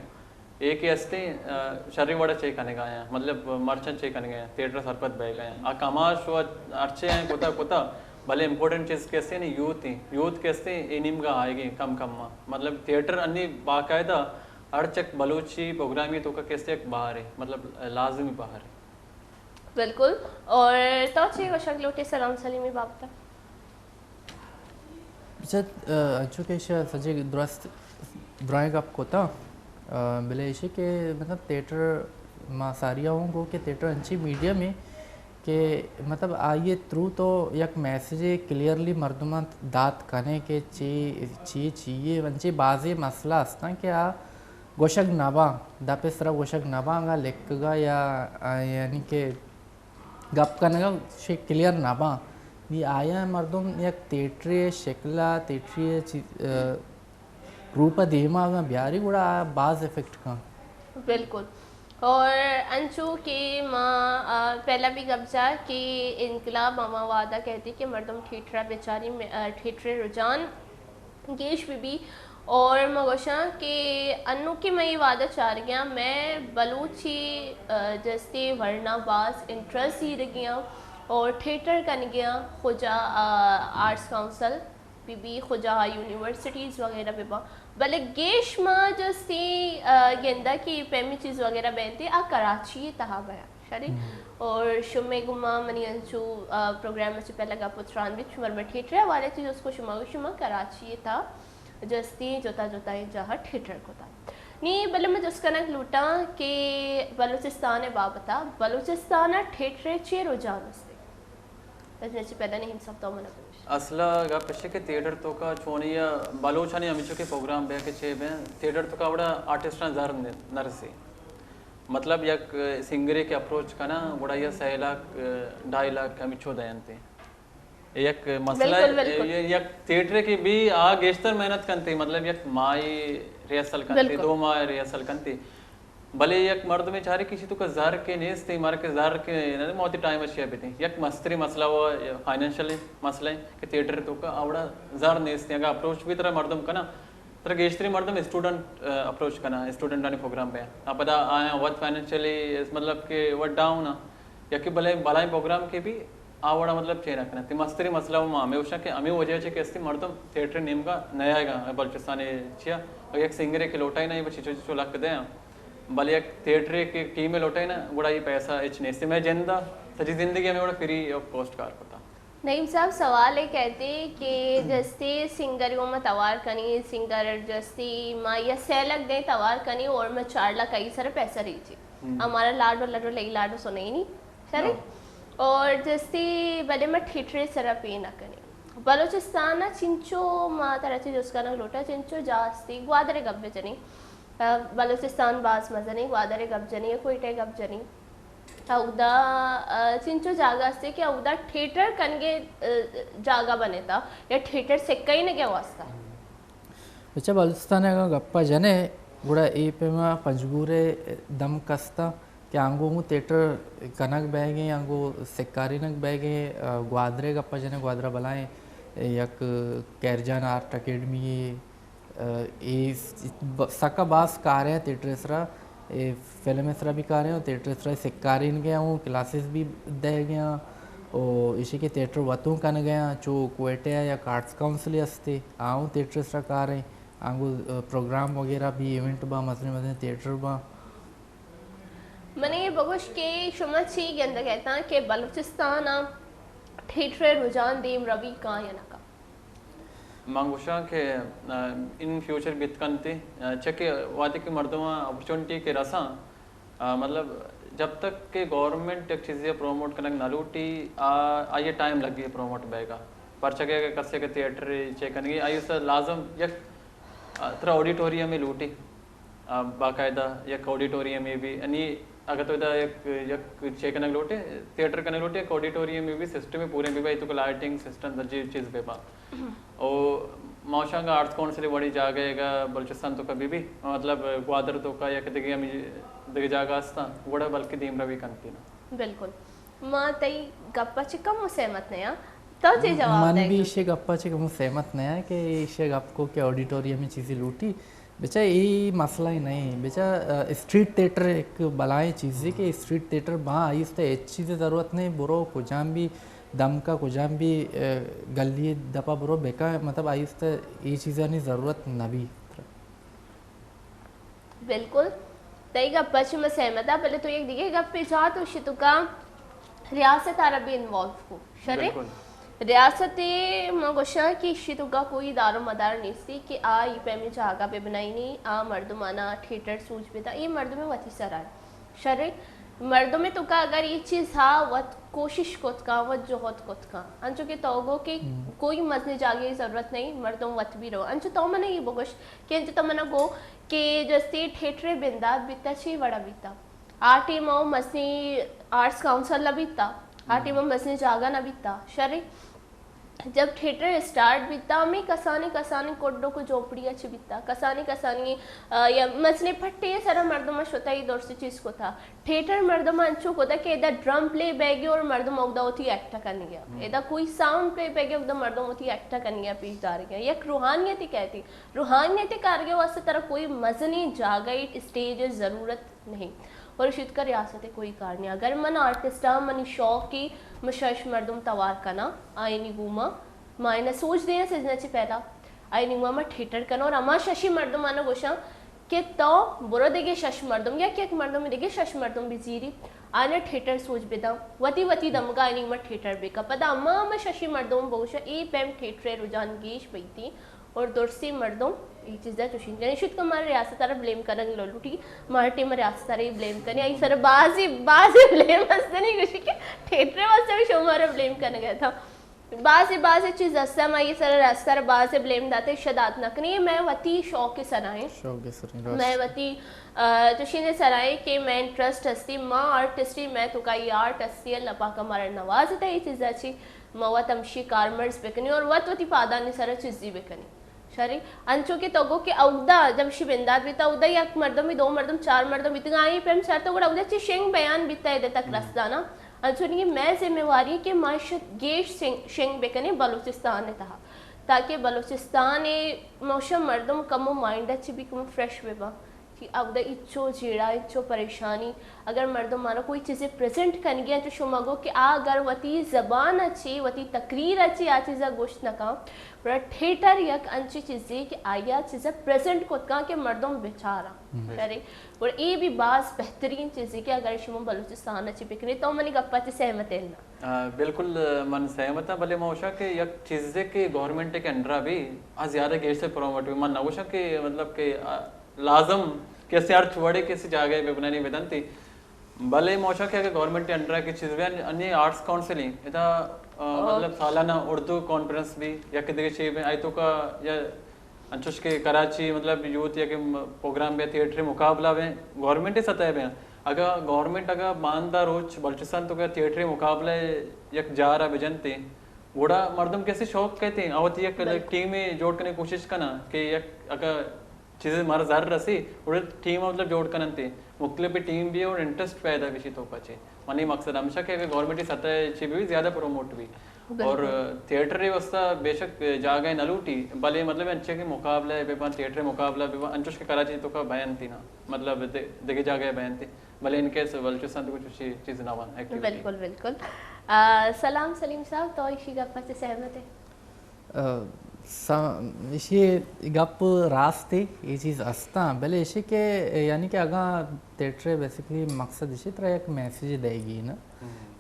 اے کہ ہستیں، آ، شریں وڑا چے کنگا یاں، مطلب مرچاں چے کنگا یاں، تھیٹر سرپد بیگا یاں۔ آ کماش و ہرچے ہیں کتا کتا، بلے امپورٹنٹ چیز کہ ہستیں یوتھ ہیں، یوتھ کہ ہستیں اے نیمگا آئیگیں کم کم ما۔ مطلب تھیٹر انی باقاعدہ ہر چک بلوچی پروگرامی توکا کہ ہستیں یک بہارے، مطلب لازمی بہارے۔ بالکل۔ اور تو چے گوشگ لوٹے سلام سلیمی بابت؟ بچت، آ، انچو کہ ایشی سجے درست درائیں گپ کتا، آ، بلے ایشی کہ مطلب تھیٹر ما ساریا ہوں گو کہ تھیٹر انچی میڈیم ہے کہ مطلب آئی تھرو تو یک میسج کلیئرلی مردمان دات کنے کہ چی، چی، چی ہے، انچی بازی مسئلہ ہستاں کہ آ گوشگ نہ باں، دپ ءِ سرا گوشگ نہ باں، اگاں لکھگ ءَ یا، آ، یعنی کہ گپ کنگ ءَ شے کلیئر نہ باں۔ نی آیاں مردم یک تھیٹرے ءِ شکل ءَ، تھیٹرے ءِ چی-، آ، روپ ءَ دیم ءَ اگاں بیاری گڑا آ باز افیکٹ کن۔ بالکل۔ اور انچو کہ ما، آ، پہلا بھی گپ جا کہ انقلاب ہما وعدہ کہتی کہ مردم تھیٹر ءَ بچاری، آ، تھیٹر ءِ رجحان گیش بہ بی۔ اور ما گوشاں کہ انو کہ مئے اے وعدہ چارگیاں، مئے بلوچی، آ، جستے ورنا باز انٹرسٹ زیرگیاں۔ اور تھیٹر کنگیاں خجا آرٹس کونسل بہ بی، خجا یونیورسٹیز وغیرہ بہ باں، بلے گیش ما جستی گندہ کہ پیمی چیز وغیرہ بینتے آ کراچی تہا بیاں، شری؟ اور شمے گما منی انچو پروگرام چہ پہلا گپ و تران بیت، شمار میں تھیٹر حوالے چیز اس کو شما شما کراچی تہا جستی جتا جتا جاہ تھیٹر کتا۔ نی بلے من جست کنگ لوٹاں کہ بلوچستان بابتا، بلوچستان تھیٹر چے رجحان استے؟ بس میں چہ پہلا نہیں سب تو منا بگوش۔ اصلا گپ اش کہ تھیٹر تو کا چونی یا بلوچانی ہمیچو کے پروگرام بے کہ چے بے، تھیٹر تو کا وڑا آرٹسٹاں زر نرسی۔ مطلب یک سنگرے کے اپروچ کنا، گڑا یا سہ لاکھ، ڈھائی لاکھ ہمیچو دینتے۔ یک مسئلہ بالکل، بالکل۔ یک تھیٹر کے بھی آ گیشتر محنت کنتے، مطلب یک ماہ ریہرسل کنتے، بالکل۔ دو ماہ ریہرسل کنتے۔ بلے یک مردمے چارے کہ ایشی تو کا زر کے نیست، مارا کہ زر کے نہ موتی ٹائم اشیا بیتے۔ یک مستری مسئلہ و فائنینشل مسئلہ ہے کہ تھیٹر تو کا اوڑا زر نیست۔ اگر اپروچ بھی ترا مردم کنا، ترا گیشتری مردم اسٹوڈنٹ اپروچ کنا، اسٹوڈنٹانی پروگرام پہ۔ آ پدا آیا وت فائنینشلی مطلب کہ وت ڈاؤن آ۔ یکے بلے بلائیں پروگرام کے بھی آ وڑا مطلب چے نہ کناں۔ تی مستری مسئلہ ما ہمیں گوشاں کہ ہمیں وجہ چے کہ استی مردم تھیٹر نیمگا نیائے گا بلوچستان چیا۔ اگر یک سنگرے کہ لوٹائی نہ، بچی چو چو لک دے ہاں۔ بلے یک تھیٹرے کہ ٹیمے لوٹائی نہ، گڑا یہ پیسہ اچ نیستی۔ میں جندا سجی زندگی ہمیں وڑا فری آف کاسٹ کار کتا۔ نعیم صاحب، سوال یہ کہتے کہ جستی سنگر کو میں توار کنی، سنگر جستی ما یا سہ لکھ دیں توار کنی اور میں چار لکھ آئی سر پیسہ رہی تھی۔ ہمارا لاڈو لڈو لئی لاڈو سنئی نہیں، شری؟ اور جستی بلے میں تھیٹر سر پی نہ کنی۔ بلوچستان چنچو ما ترا چی جس کنگ لوٹا، چنچو جاستی گوادر گپ بجنی۔ بلوچستان باز مزنی، گوادر گپ جنی، کوئٹہ گپ جنی۔ اودا چنچو جاگہ استے کہ اودا تھیٹر کنگے جاگہ بنیتا یا تھیٹر سکئی نگے واسطہ۔ بچہ بلوچستان اگاں گپا جنے گڑا اے پیما پنجگور دم کستا کہ آنگو ہوں تھیٹر کنگ بیگیں، آنگو سکارینگ بیگیں۔ گوادرے گپا جنے، گوادرہ بلائیں یک کیرجان آرٹ اکیڈمی، اے سکا باز کاریں تھیٹر سرا، اے فلم سرا بھی کاریں، تھیٹر سرا سکارین گیا ہوں، کلاسز بھی دے گیا۔ او ایشی کہ تھیٹر وتوں کن گیا، چو کوئٹہ یا آرٹس کونسل استے، آؤں تھیٹر سرا کاریں، آنگو پروگرام وغیرہ بھی، ایونٹ با، مزنے مزنے تھیٹر با۔ من یہ بگوش کہ شما چی گندگ اتاں کہ بلوچستان تھیٹر رجحان دیم روی کاں یا نہ کاں؟ من گوشاں کہ ان فیوچر بیت کنتی، چہ کہ وہدے کہ مردم اپرچونٹی کہ رساں، مطلب جب تک کہ گورنمنٹ یک چیزے پروموٹ کنگ نہ لوٹی، آئی ٹائم لگی پروموٹ بیگا۔ پرچہ کہ اگر کسے کہ تھیٹر چے کنگی، آئی اس لازم یک ترا آڈیٹوریم لوٹی۔ باقاعدہ یک آڈیٹوریم بھی، یعنی اگر تو ادا یک یک چے کنگ لوٹے، تھیٹر کنگ لوٹے، یک آڈیٹوریم بھی سسٹم پورے بھی بھائی تو لائٹنگ سسٹم درجی چیز بے با۔ او ماشاءاللہ آرٹس کونسل وڑی جاگہ گا بلوچستان تو کبھی بھی مطلب گوادر تو کا یک دگہ ہمیں دگہ جاگہ استا گڑا بلکہ دیم روی کنتی نا۔ بالکل۔ ما تئی گپا چہ کم و سہمت نیاں۔ تو چے جواب من دے؟ من بھی ایشی گپا چہ کم و سہمت نیاں کہ ایشی گپ کو کہ آڈیٹوریم چیزی لوٹی۔ بچا اے مسئلہ ہی نہیں۔ بچا اسٹریٹ تھیٹر ایک بلائیں چیزی کہ اسٹریٹ تھیٹر باں آئی است ہچ چیز ضرورت نہیں۔ برو کجام بھی دمکا کجام بھی گلی دپا برو بکا مطلب آئی است اے چیزانی ضرورت نہ بھی۔ بالکل، تئی گپ چہ من سہمت آں، بلے تو یک دگہ گپے جات و شتکا ریاست آرا بھی انوالو کو۔ شرے؟ بالکل۔ ریاست من گوشاں کہ شتکا کوئی دار و مدار نیستی کہ آ ای پیمی جاگہ بہ بنائینی، آ مردمانا تھیٹر سوج بدا، اے مردم وتی سرا۔ شرے؟ مردم توکا اگر یہ چیز ہا وت کوشش کت کاں، وت جہد کت کاں، انچو کہ تو گو کہ کوئی مزنی جاگے ضرورت نہیں، مردم وت بھی رو۔ انچو تو من یہ بگوش کہ انچو تو منا گو کہ جستی تھیٹر بندات بیتا چی وڑا بیتا؟ آ ٹیم او مزنی آرٹس کونسل نہ بیتا، آ ٹیم او مزنی جاگہ نہ بیتا۔ شرے؟ جب تھیٹر اسٹارٹ بیتا، ہمیں کسانی کسانی کڈک و جھوپڑی اچ بیتا، کسانی کسانی یا مزنی پٹے سرا مردم شتا ای دور سے چیز کو تھا۔ تھیٹر مردم انچو کتا کہ ادا ڈرم پلے بیگی اور مردم اودا وتی ایکٹ کنگی۔ ادا کوئی ساؤنڈ پلے بیگی، اودا مردم وتی ایکٹ کنگی پیش دارگی۔ یک روحانیت کہتی، روحانیت کارگی واسطے ترا کوئی مزنی جاگہ اسٹیج ضرورت نہیں۔ اور شیت کا ریاست کوئی کار نہیں۔ اگر من آرٹسٹ ہاں، منی شوق کی، من شش مردم توار کناں، آئینی گوما، ما اینا سوچ دیں سجنا چی پہلا، آئینی گوما ما تھیٹر کناں اور اما ششی مردم آنا گوشاں کہ تو برو دیگے شش مردم یا کہ یک مردم دیگے شش مردم بزیری، آنا تھیٹر سوچ بداں، وتی وتی دمگا آئینی گوما تھیٹر بکا۔ پدا اما اما ششی مردم بگوشاں، اے پیم تھیٹر رجحان گیش بیتی۔ اور درستی مردم اے چیزا چوشیں جنیں شت کہ مارا ریاست ء را بلیم کنگ نہ لوٹی، مارا ٹیم ریاست ء را ہی بلیم کنی، آئی سر بازی بازی بلیم ہستنی گوشی کہ تھیٹر واسطہ بھی شما مارا بلیم کنگ ء تھا۔ بازی بازی چیز ہستا، ما یہ سر ریاست ء را بازی بلیم داتے، شدات نہ کنی، میں وتی شوق سرائیں۔ شوق سرائیں، راست۔ میں وتی، آ، چوشیں سرائیں کہ میں انٹرسٹ ہستی، ما آرٹسٹی، میں تو کا یہ آرٹ ہستی، اللہ پاک ہمارا نوازتا یہ چیزا چی۔ ما وت ہمشی کارمرز بکنی اور وت وتی پادانی سرا چیزی بکنی۔ شری، انچو کہ تو گو کہ اودا جب شی بندات بیتا، اودا یک مردمی، دو مردم، چار مردم بیتگا، آئی پیم سر تو گڑا اودا چی شنگ بیان بیتا، ادے تک رسدانا۔ انچو نہیں، میں ذمہ واری کہ ما شت گیش شنگ، شنگ بکنی بلوچستان تہا، تاکہ بلوچستان موشم مردم کمو مائنڈ چی بھی کمو فریش ببا۔ کہ اودا ہچو جیڑہ، ہچو پریشانی۔ اگر مردم مارا کوئی چیزے پریزنٹ کنگی انت، تو شما گو کہ آ اگر وتی زبان ء چی، وتی تقریر ء چی آ چیزا گوشت نہ کن، گڑا تھیٹر یک انچی چیزے کہ آیا چیزا پریزنٹ کت کن کہ مردم بچاراں۔ کرے، گڑا اے بھی باز بہترین چیزے کہ اگر شما بلوچستان ء چی بکنے تو منی گپا چی سہمت ہے نا؟ آ، بالکل، آ، من سہمت ہاں، بلے ما وشاں کہ یک چیزے کہ گورنمنٹ کے انڈرا بھی آ زیادہ گیش سے پروموٹ بھی، من نہ وشاں کہ مطلب کہ، آ، لازم کسی ہر چوڑے کسی جاگہ بہ بنانی بدنتی۔ بلے موشا کہ اگر گورنمنٹ انڈر کی چیز بھی انی آرٹس کونسل ہیں، ادا، آ، مطلب سالانہ اردو کانفرنس بھی یا کہ دیگه چیز بھی آئی تو کا یا انچوش کہ کراچی مطلب یوتھ یا کہ م-، پروگرام بھی تھیٹر مقابلہ بھی گورنمنٹ سطح بھی ہیں۔ اگر گورنمنٹ اگر باندہ روچ بلوچستان تو کا تھیٹر مقابلہ یک جارا بجنتے، گڑا مردم کسی شوق کہتے ہیں، اوتی یک ٹیم جوڑ کرنے کوشش کنا کہ یک اگر چیزے مارا زر رسی، اوڑے ٹیم مطلب جوڑ کننتے، مختلف ٹیم بھی اور انٹرسٹ پیدا بھی شی تو پچے۔ منی مقصد ہمیشہ کہ اگر گورنمنٹ سطح چی بھی زیادہ پروموٹ بھی۔ اور تھیٹر واسطہ بے شک جاگہ نہ لوٹی، بلے مطلب انچے کہ مقابلہ بے بان، تھیٹر مقابلہ بے بان، انچوش کہ کراچی تو کا بیان تھی نا، مطلب دے-، دیگه جاگہ بیان تھی، بلے ان کیس بلوچستان تو کچھ چیز نہ وان ایکٹیویٹی۔ بالکل، بالکل۔ آ، سلام سلیم صاحب، تو ایشی گپ سے سہمت ہے؟ آ، سا-، ایشی گپ راست ہے، یہ چیز استاں، بلے ایشی کہ یعنی کہ اگاں تھیٹر بیسیکلی مقصد ایشی ترا یک میسج دئیگی نا،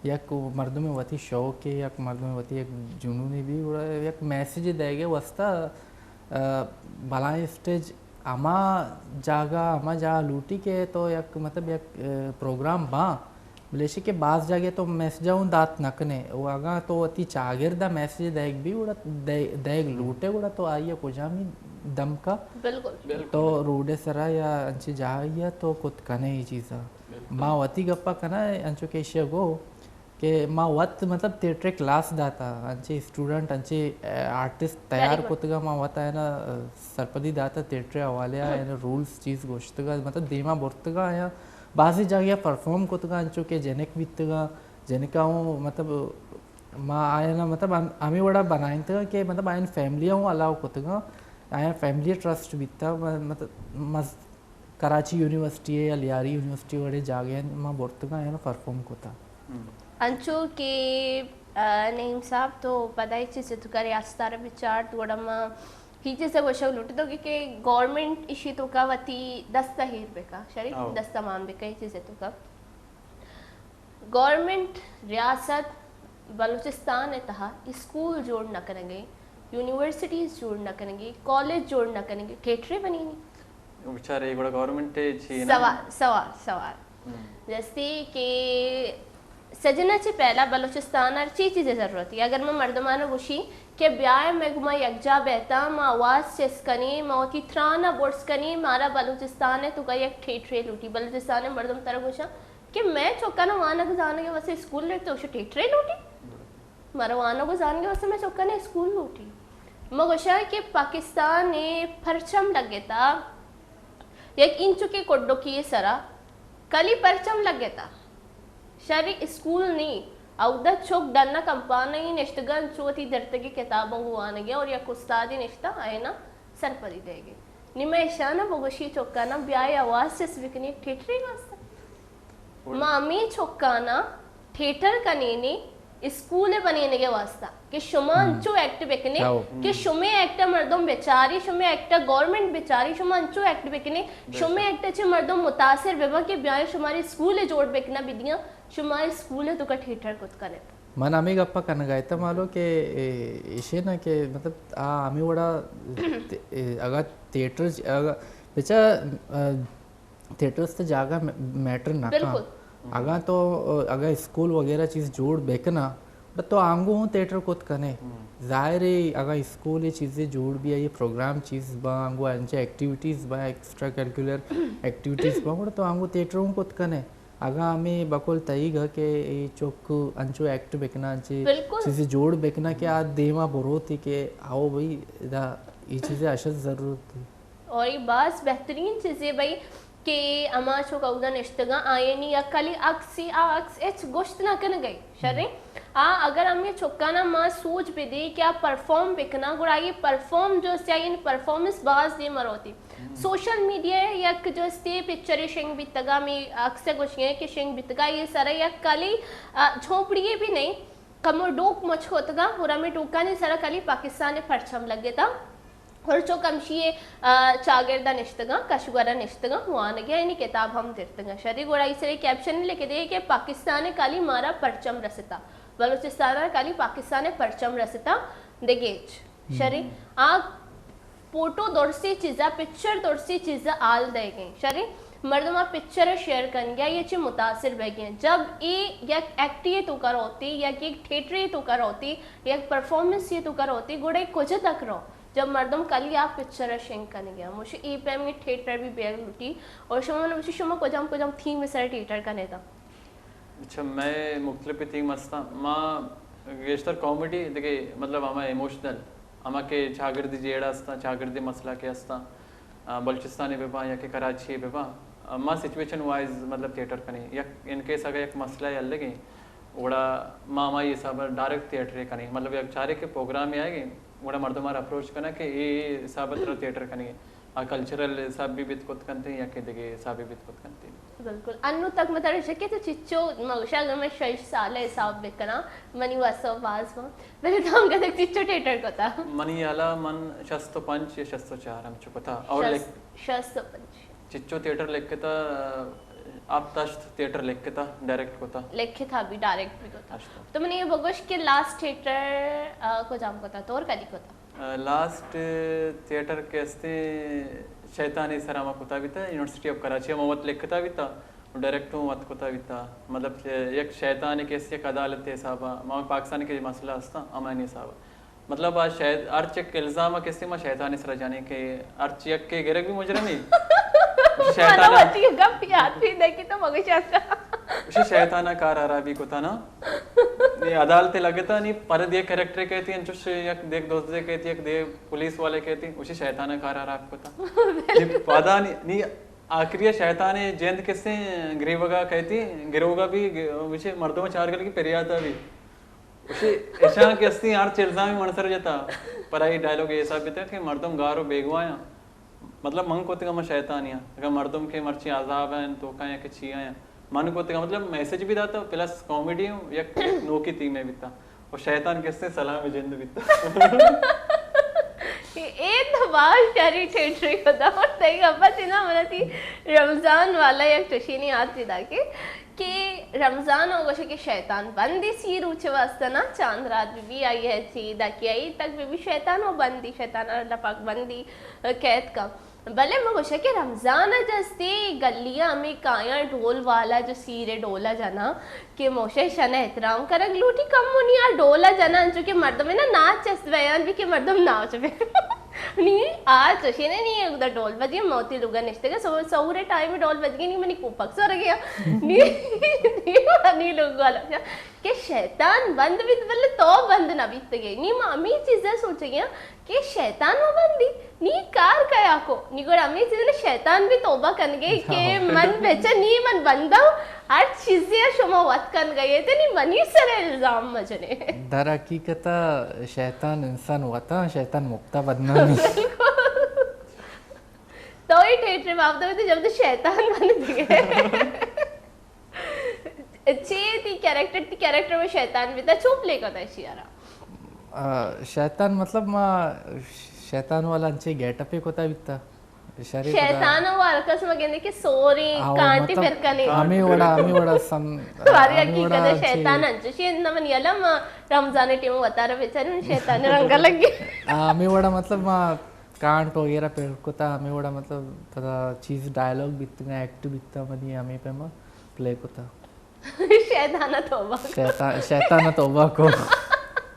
یک مردم وتی شوق ہے، یک مردم وتی یک جنونی بھی، گڑا یک میسج دئیگے واسطہ، آ، بلائیں اسٹیج ہما جاگہ، ہما جاگہ لوٹی کہ تو یک مطلب یک، آ، پروگرام باں، بلے ایشی کہ باز جاگہ تو میسج اوں دات نہ کنے، و اگاں تو وتی چاگرد ء میسج دئیگ بی، گڑا دئے-، دئیگ لوٹے، گڑا تو آئی ء کجامی دمکا بالکل۔ تو روڈ ء سرا یا انچی جاہی ء تو کت کنے ای چیزا۔ ما وتی گپا کنا، انچو کہ ایشی ء گو کہ ما وت مطلب تھیٹر کلاس داتا، انچی اسٹوڈنٹ، انچی، ا، آرٹسٹ تیار کتگا، ما وت آیانا، ا، سرپدی داتا تھیٹر حوالے آ، یعنی رولز چیز گوشتگا، مطلب دیما برتگا یا بازی جاگہ پرفارم کتگا، انچو کہ جنک بیتگا، جنکا ہوں مطلب ما آیانا مطلب ہم-، ہمیں وڑا بنائینتگا کہ مطلب آیان فیملی ہوں الاؤ کتگا، آیان فیملی ٹرسٹ بیتا، م-، مطلب مز-، کراچی یونیورسٹی ہے یا لیاری یونیورسٹی وڑے جاگہ ہیں، ما برتگا آیانا پرفارم کتا۔ انچو کہ، آ، نعیم صاحب تو پدا اے چیز تو کا ریاست ء بچارت، گڑا ما ہی چیز گوشگ لوٹتو کہ، کہ گورنمنٹ اشی تو کا وتی دست ہیر بکا، شری دست مان بکا اے چیز تو کا۔ گورنمنٹ، ریاست بلوچستان ء تہا اسکول جوڑ نہ کنگے، یونیورسٹیز جوڑ نہ کنگے، کالج جوڑ نہ کنگے، تھیٹرے بنینی۔ بیچارے گڑا گورنمنٹ چی نا؟ سوال، سوال، سوال۔ جیسے کہ سجنا چی پہلا بلوچستان ار چی چیزیں ضرورت ہے؟ اگر میں مردمان گوشی کہ بیائے میں گما یکجا بیتا، ما آواز چست کنی، ما وتی ترانا برز کنی، مارا بلوچستان ہے تو کا یک تھیٹرے لوٹی، بلوچستان ہے مردم ترا گوشا کہ مئے چکاں وانگ زانگ ء واسطہ اسکول لوٹیت، تو گوشے ٹیٹرے لوٹی؟ مارا وانگ ء زانگ ء واسطہ مئے چکاں اسکول لوٹی۔ ما گوشاں کہ پاکستان ء پرچم لگتا، یک انچکیں کڈکی ء سرا کلی پرچم لگتا۔ شری اسکول نی، اودا چک ڈن ء کمپان ء نشتگاں، چو وتی درتگی کتاباں گوں وانگ ء اور یک استادے نشتا آئینا سرپدی دئیگ ء۔ نی مئے اشانا بگوشی چکانا بیائے آواز چست بکنی ٹیٹرے واسطہ۔ ما ہمے چکانا تھیٹر کنینے اسکول بنینگے واسطہ کہ شما ہم۔ انچو ایکٹ بکنے ہاؤ۔ کہ شمے ایکٹ مردم بچاری، شمے ایکٹ گورنمنٹ بچاری، شما انچو ایکٹ بکنے، بے شمے شک۔ ایکٹ چہ مردم متاثر ببا کہ بیائے شمارے اسکول جوڑ بکنا بدیاں، شما اسکول تو کا تھیٹر کت کنے۔ من ہمے گپا کنگا اتاں مالو کہ اے، ایشے نا کہ مطلب آ ہمے وڑا تے-، اے، اگاں تھیٹر چ-، اگاں بچا، آ، تھیٹر است جاگہ میٹر نہ کن۔ بالکل۔ اگاں تو، اگاں اسکول وغیرہ چیز جوڑ بکنا، تو آنگو ہوں تھیٹر کت کنے۔ ظاہر ہے اگاں اسکول چیزیں جوڑ بی، یہ پروگرام چیز با، آنگو انچے ایکٹیویٹیز با، ایکسٹرا کریکولر ایکٹیویٹیز با، گڑا تو آنگو تھیٹر ہوں کت کنے۔ اگاں ہمیں بقول تئیگ کہ اے چک انچو ایکٹ بکنا، انچے بالکل۔ چیزیں جوڑ بکنا کہ آ دیما بروتی کہ آؤ بھئی، ادا یہ چیزیں اشد ضرورت ہے۔ اور یہ باز بہترین چیزے بھئی کہ ہما چک اودا نشتگاں، آیانی یک کلی عکسی، آ عکس ہچ گوشت نہ کنگئی۔ شریں؟ آ اگر ہمیں چکانا ما سوچ بدے کہ آ پرفارم بکنا، گڑا یہ پرفارم جو سیا، یعنی پرفارمنس باز دیم روتی۔ سوشل میڈیا یک جو استے پکچر شنگ بیتگا، می عکس گوشی ہے کہ شنگ بیتگا، یہ سر یک کلی، آ، جھونپڑی بھی نہیں، کمو ڈوک مچ ہوتگا، اور ہمیں ڈوکانی سر کلی پاکستان پرچم لگتا۔ ہر چک ہمشی، آ، چاگرد ء نشتگاں، کشگور ء نشتگاں، وانگ ء یعنی کتاب ہم درتگاں۔ شری گڑا ایسرے کیپشن لکھ دے کہ پاکستان ء کالی مارا پرچم رستا، بلوچستان ء کالی پاکستان ء پرچم رستا، دگہ ہچ۔ شری آ فوٹو درسی چیزا، پکچر درسی چیزا حال دے گئے۔ شری مردم آ پکچر شیئر کن گیا، یہ چی متاثر بہ گئے۔ جب اے یک ایکٹی تو کر ہوتی، یک ایک تھیٹری تو کر ہوتی، یک پرفارمنس یہ تو کر ہوتی، گڑے کجا تک رو؟ جب مردم کلی آ پکچر ء شنگ کنگے، ہموشی اے پیمیں تھیٹر بھی بیگ لوٹی۔ اور شما من پوچی شما کجام کجام تھیم سر تھیٹر کنے تا؟ اچھا، مئے مختلف تھیم ہستاں۔ ما گیشتر کامیڈی، دگہ مطلب ہما ایموشنل، ہما کہ چاگردی جیڑہ ہستاں، چاگردی مسئلہ کہ ہستاں، آ، بلوچستانی بہ باں یا کہ کراچی بہ باں، آ، ما سچویشن وائز مطلب تھیٹر کنیں۔ یک ان کیس اگہ یک مسئلہ حل لگیں، گڑا ما ہمائی حساب ء ڈائریکٹ تھیٹر ء کنیں، مطلب یک چارے کہ پروگرام آئے گئے، گڑا مردم آر اپروچ کنا کہ اے، اے حساب ء ترا تھیٹر کنیں، آ کلچرل حساب بھی بیت کت کنتے یا کہ دگہ حساب بھی بیت کت کنتے۔ بالکل۔ انو تک مطلب شکے تو چچو، ما گوشا اگر میں شش سال حساب بکنا، منی واسطہ باز ہوں، بلے تو ہم کدک چچو تھیٹر کتا؟ منی حالا من شست و پنچ یا شست و چار ہم چکتا۔ اور شست، لک-، شست و پنچ۔ چچو تھیٹر لکھتا، آپ تشت تھیٹر لکھتا، ڈائریکٹ کتا۔ لکھتا بھی، ڈائریکٹ بھی کتا۔ اشتو۔ تو من یہ بگوش کہ لاسٹ تھیٹر، آ، کجام کتا، تور کدی کتا؟ آ، لاسٹ تھیٹر کہ استے شیطانی سرا ما کتا بیتا، یونیورسٹی آف کراچی ما وت لکھتا بیتا، ڈائریکٹ ہوں وت کتا بیتا۔ مطلب کہ یک شیطانی کہ استے یک عدالت حسابا، ما پاکستان کے مسئلہ ہستا، امانی حسابا۔ مطلب، آ شاید ہرچ یک الزام ء کسے ما شیطان ء سرا جنیں کہ ہرچ یک کے گرگ بھی مجرم ہی۔ شیطان منا وتی گپ یاد بھی نہیں کہ تو مگے شیطان۔ شیطان ء کار ہرابی کتا نا۔ نی عدالت ء لگتا نی پر دے کریکٹر کہتی، انچوش یک دیکھ دوست دے کہتی، یک دے پولیس والے کہتی، اسی شیطان ء کار ہراب کتا۔ نی پدا نی، نی آخری شیطان ء جند کسے گریوگا کہتی، گروگا بھی، مردم چار گل کی پریاتا بھی۔ گوشی، اشاں کہ ہستی ہرچ الزامی من سر جتا، پر آئی ڈائلوگ اے حساب بیتا کہ مردم گار و بیگواہ آں۔ مطلب من کتگا من شیطانی آں۔ اگر مردم کہ مرچی عذاب ہیں، توکا یا کہ چی ہیں، من کتگا مطلب میسج بھی داتا، پلس کامیڈی ہوں، یک نوکی تھیم ہے بیتا۔ و شیطان کہ ہستی سلام جند بیتا۔ اے تو باز شری ٹھیٹری کتا، اور تئی گپا چی نا منا تی رمضان والا یک چشینی آتی دا کہ کہ رمضان ء گوشے کہ شیطان بندی سی روچ واسطہ نا، چاند رات بی بی آئی ہے چی دکی آئی تک بی بی شیطان و بندی، شیطان اللہ پاک بندی قید کا۔ بلے من گوشے کہ رمضان ء جستی گلی ء ہمیں کایاں ڈھول والا جو سیرے ڈولا جنا کہ موشے شن احترام کرگ لوٹی، کم منی آ ڈولا جنا انچو کہ مردم نا ناچ است بیان بھی کہ مردم ناچ بے۔ نی آ چوشی نے نی اگدا ڈول بجی موتی لوگا نشتگا سو-، سہورے ٹائم ڈول بجگی نی منی کوپک سر گیا۔ نی، نی، نی لوگ والا کہ شیطان بند بیت بلے تو بند نہ بیتگے۔ نی ما ہمیں چیزیں سوچگے کہ شیطان و بندی، نی کار کیا کو، نی گڑا ہمیں چیزیں شیطان بھی توبہ کنگے کہ من بچا نی من بنداں۔ ہر چیزے ء شما وت کن گئے تے نی منی سر ء الزام مجنے۔ در حقیقت ء شیطان انسان وتاں، شیطان مپتا بدنامی۔ تو ہی ٹھیٹرے باپ دے تو جب تو شیطان بن گئے۔ چے تئی کریکٹر، تئی کریکٹر میں شیطان بیتا، چو پلے کتا اشی آرا؟ آ، شیطان مطلب ما شیطان والا انچے گیٹ اپے کتا بیتا۔ شیطان و ہر کس ما گندے کہ سوری آ، کانٹی مطلب پر کنے۔ ہمیں وڑا، ہمیں وڑا سم-، باری ہمیں وڑا حقیقت ہے، انچے شیطان انچو۔ شی نہ من یلا ما رمضان ٹیم وتارا بیچارے من شیطان رنگ لگی۔ آ، ہمیں وڑا مطلب ما کانٹ وغیرہ پر کتا، ہمیں وڑا مطلب پدا چیز ڈائلاگ بیتگا، ایکٹ بیتا، منی ہمیں پہ ما پلے کتا۔ شیطان توبہ۔ شیطان، شیطان توبہ کو۔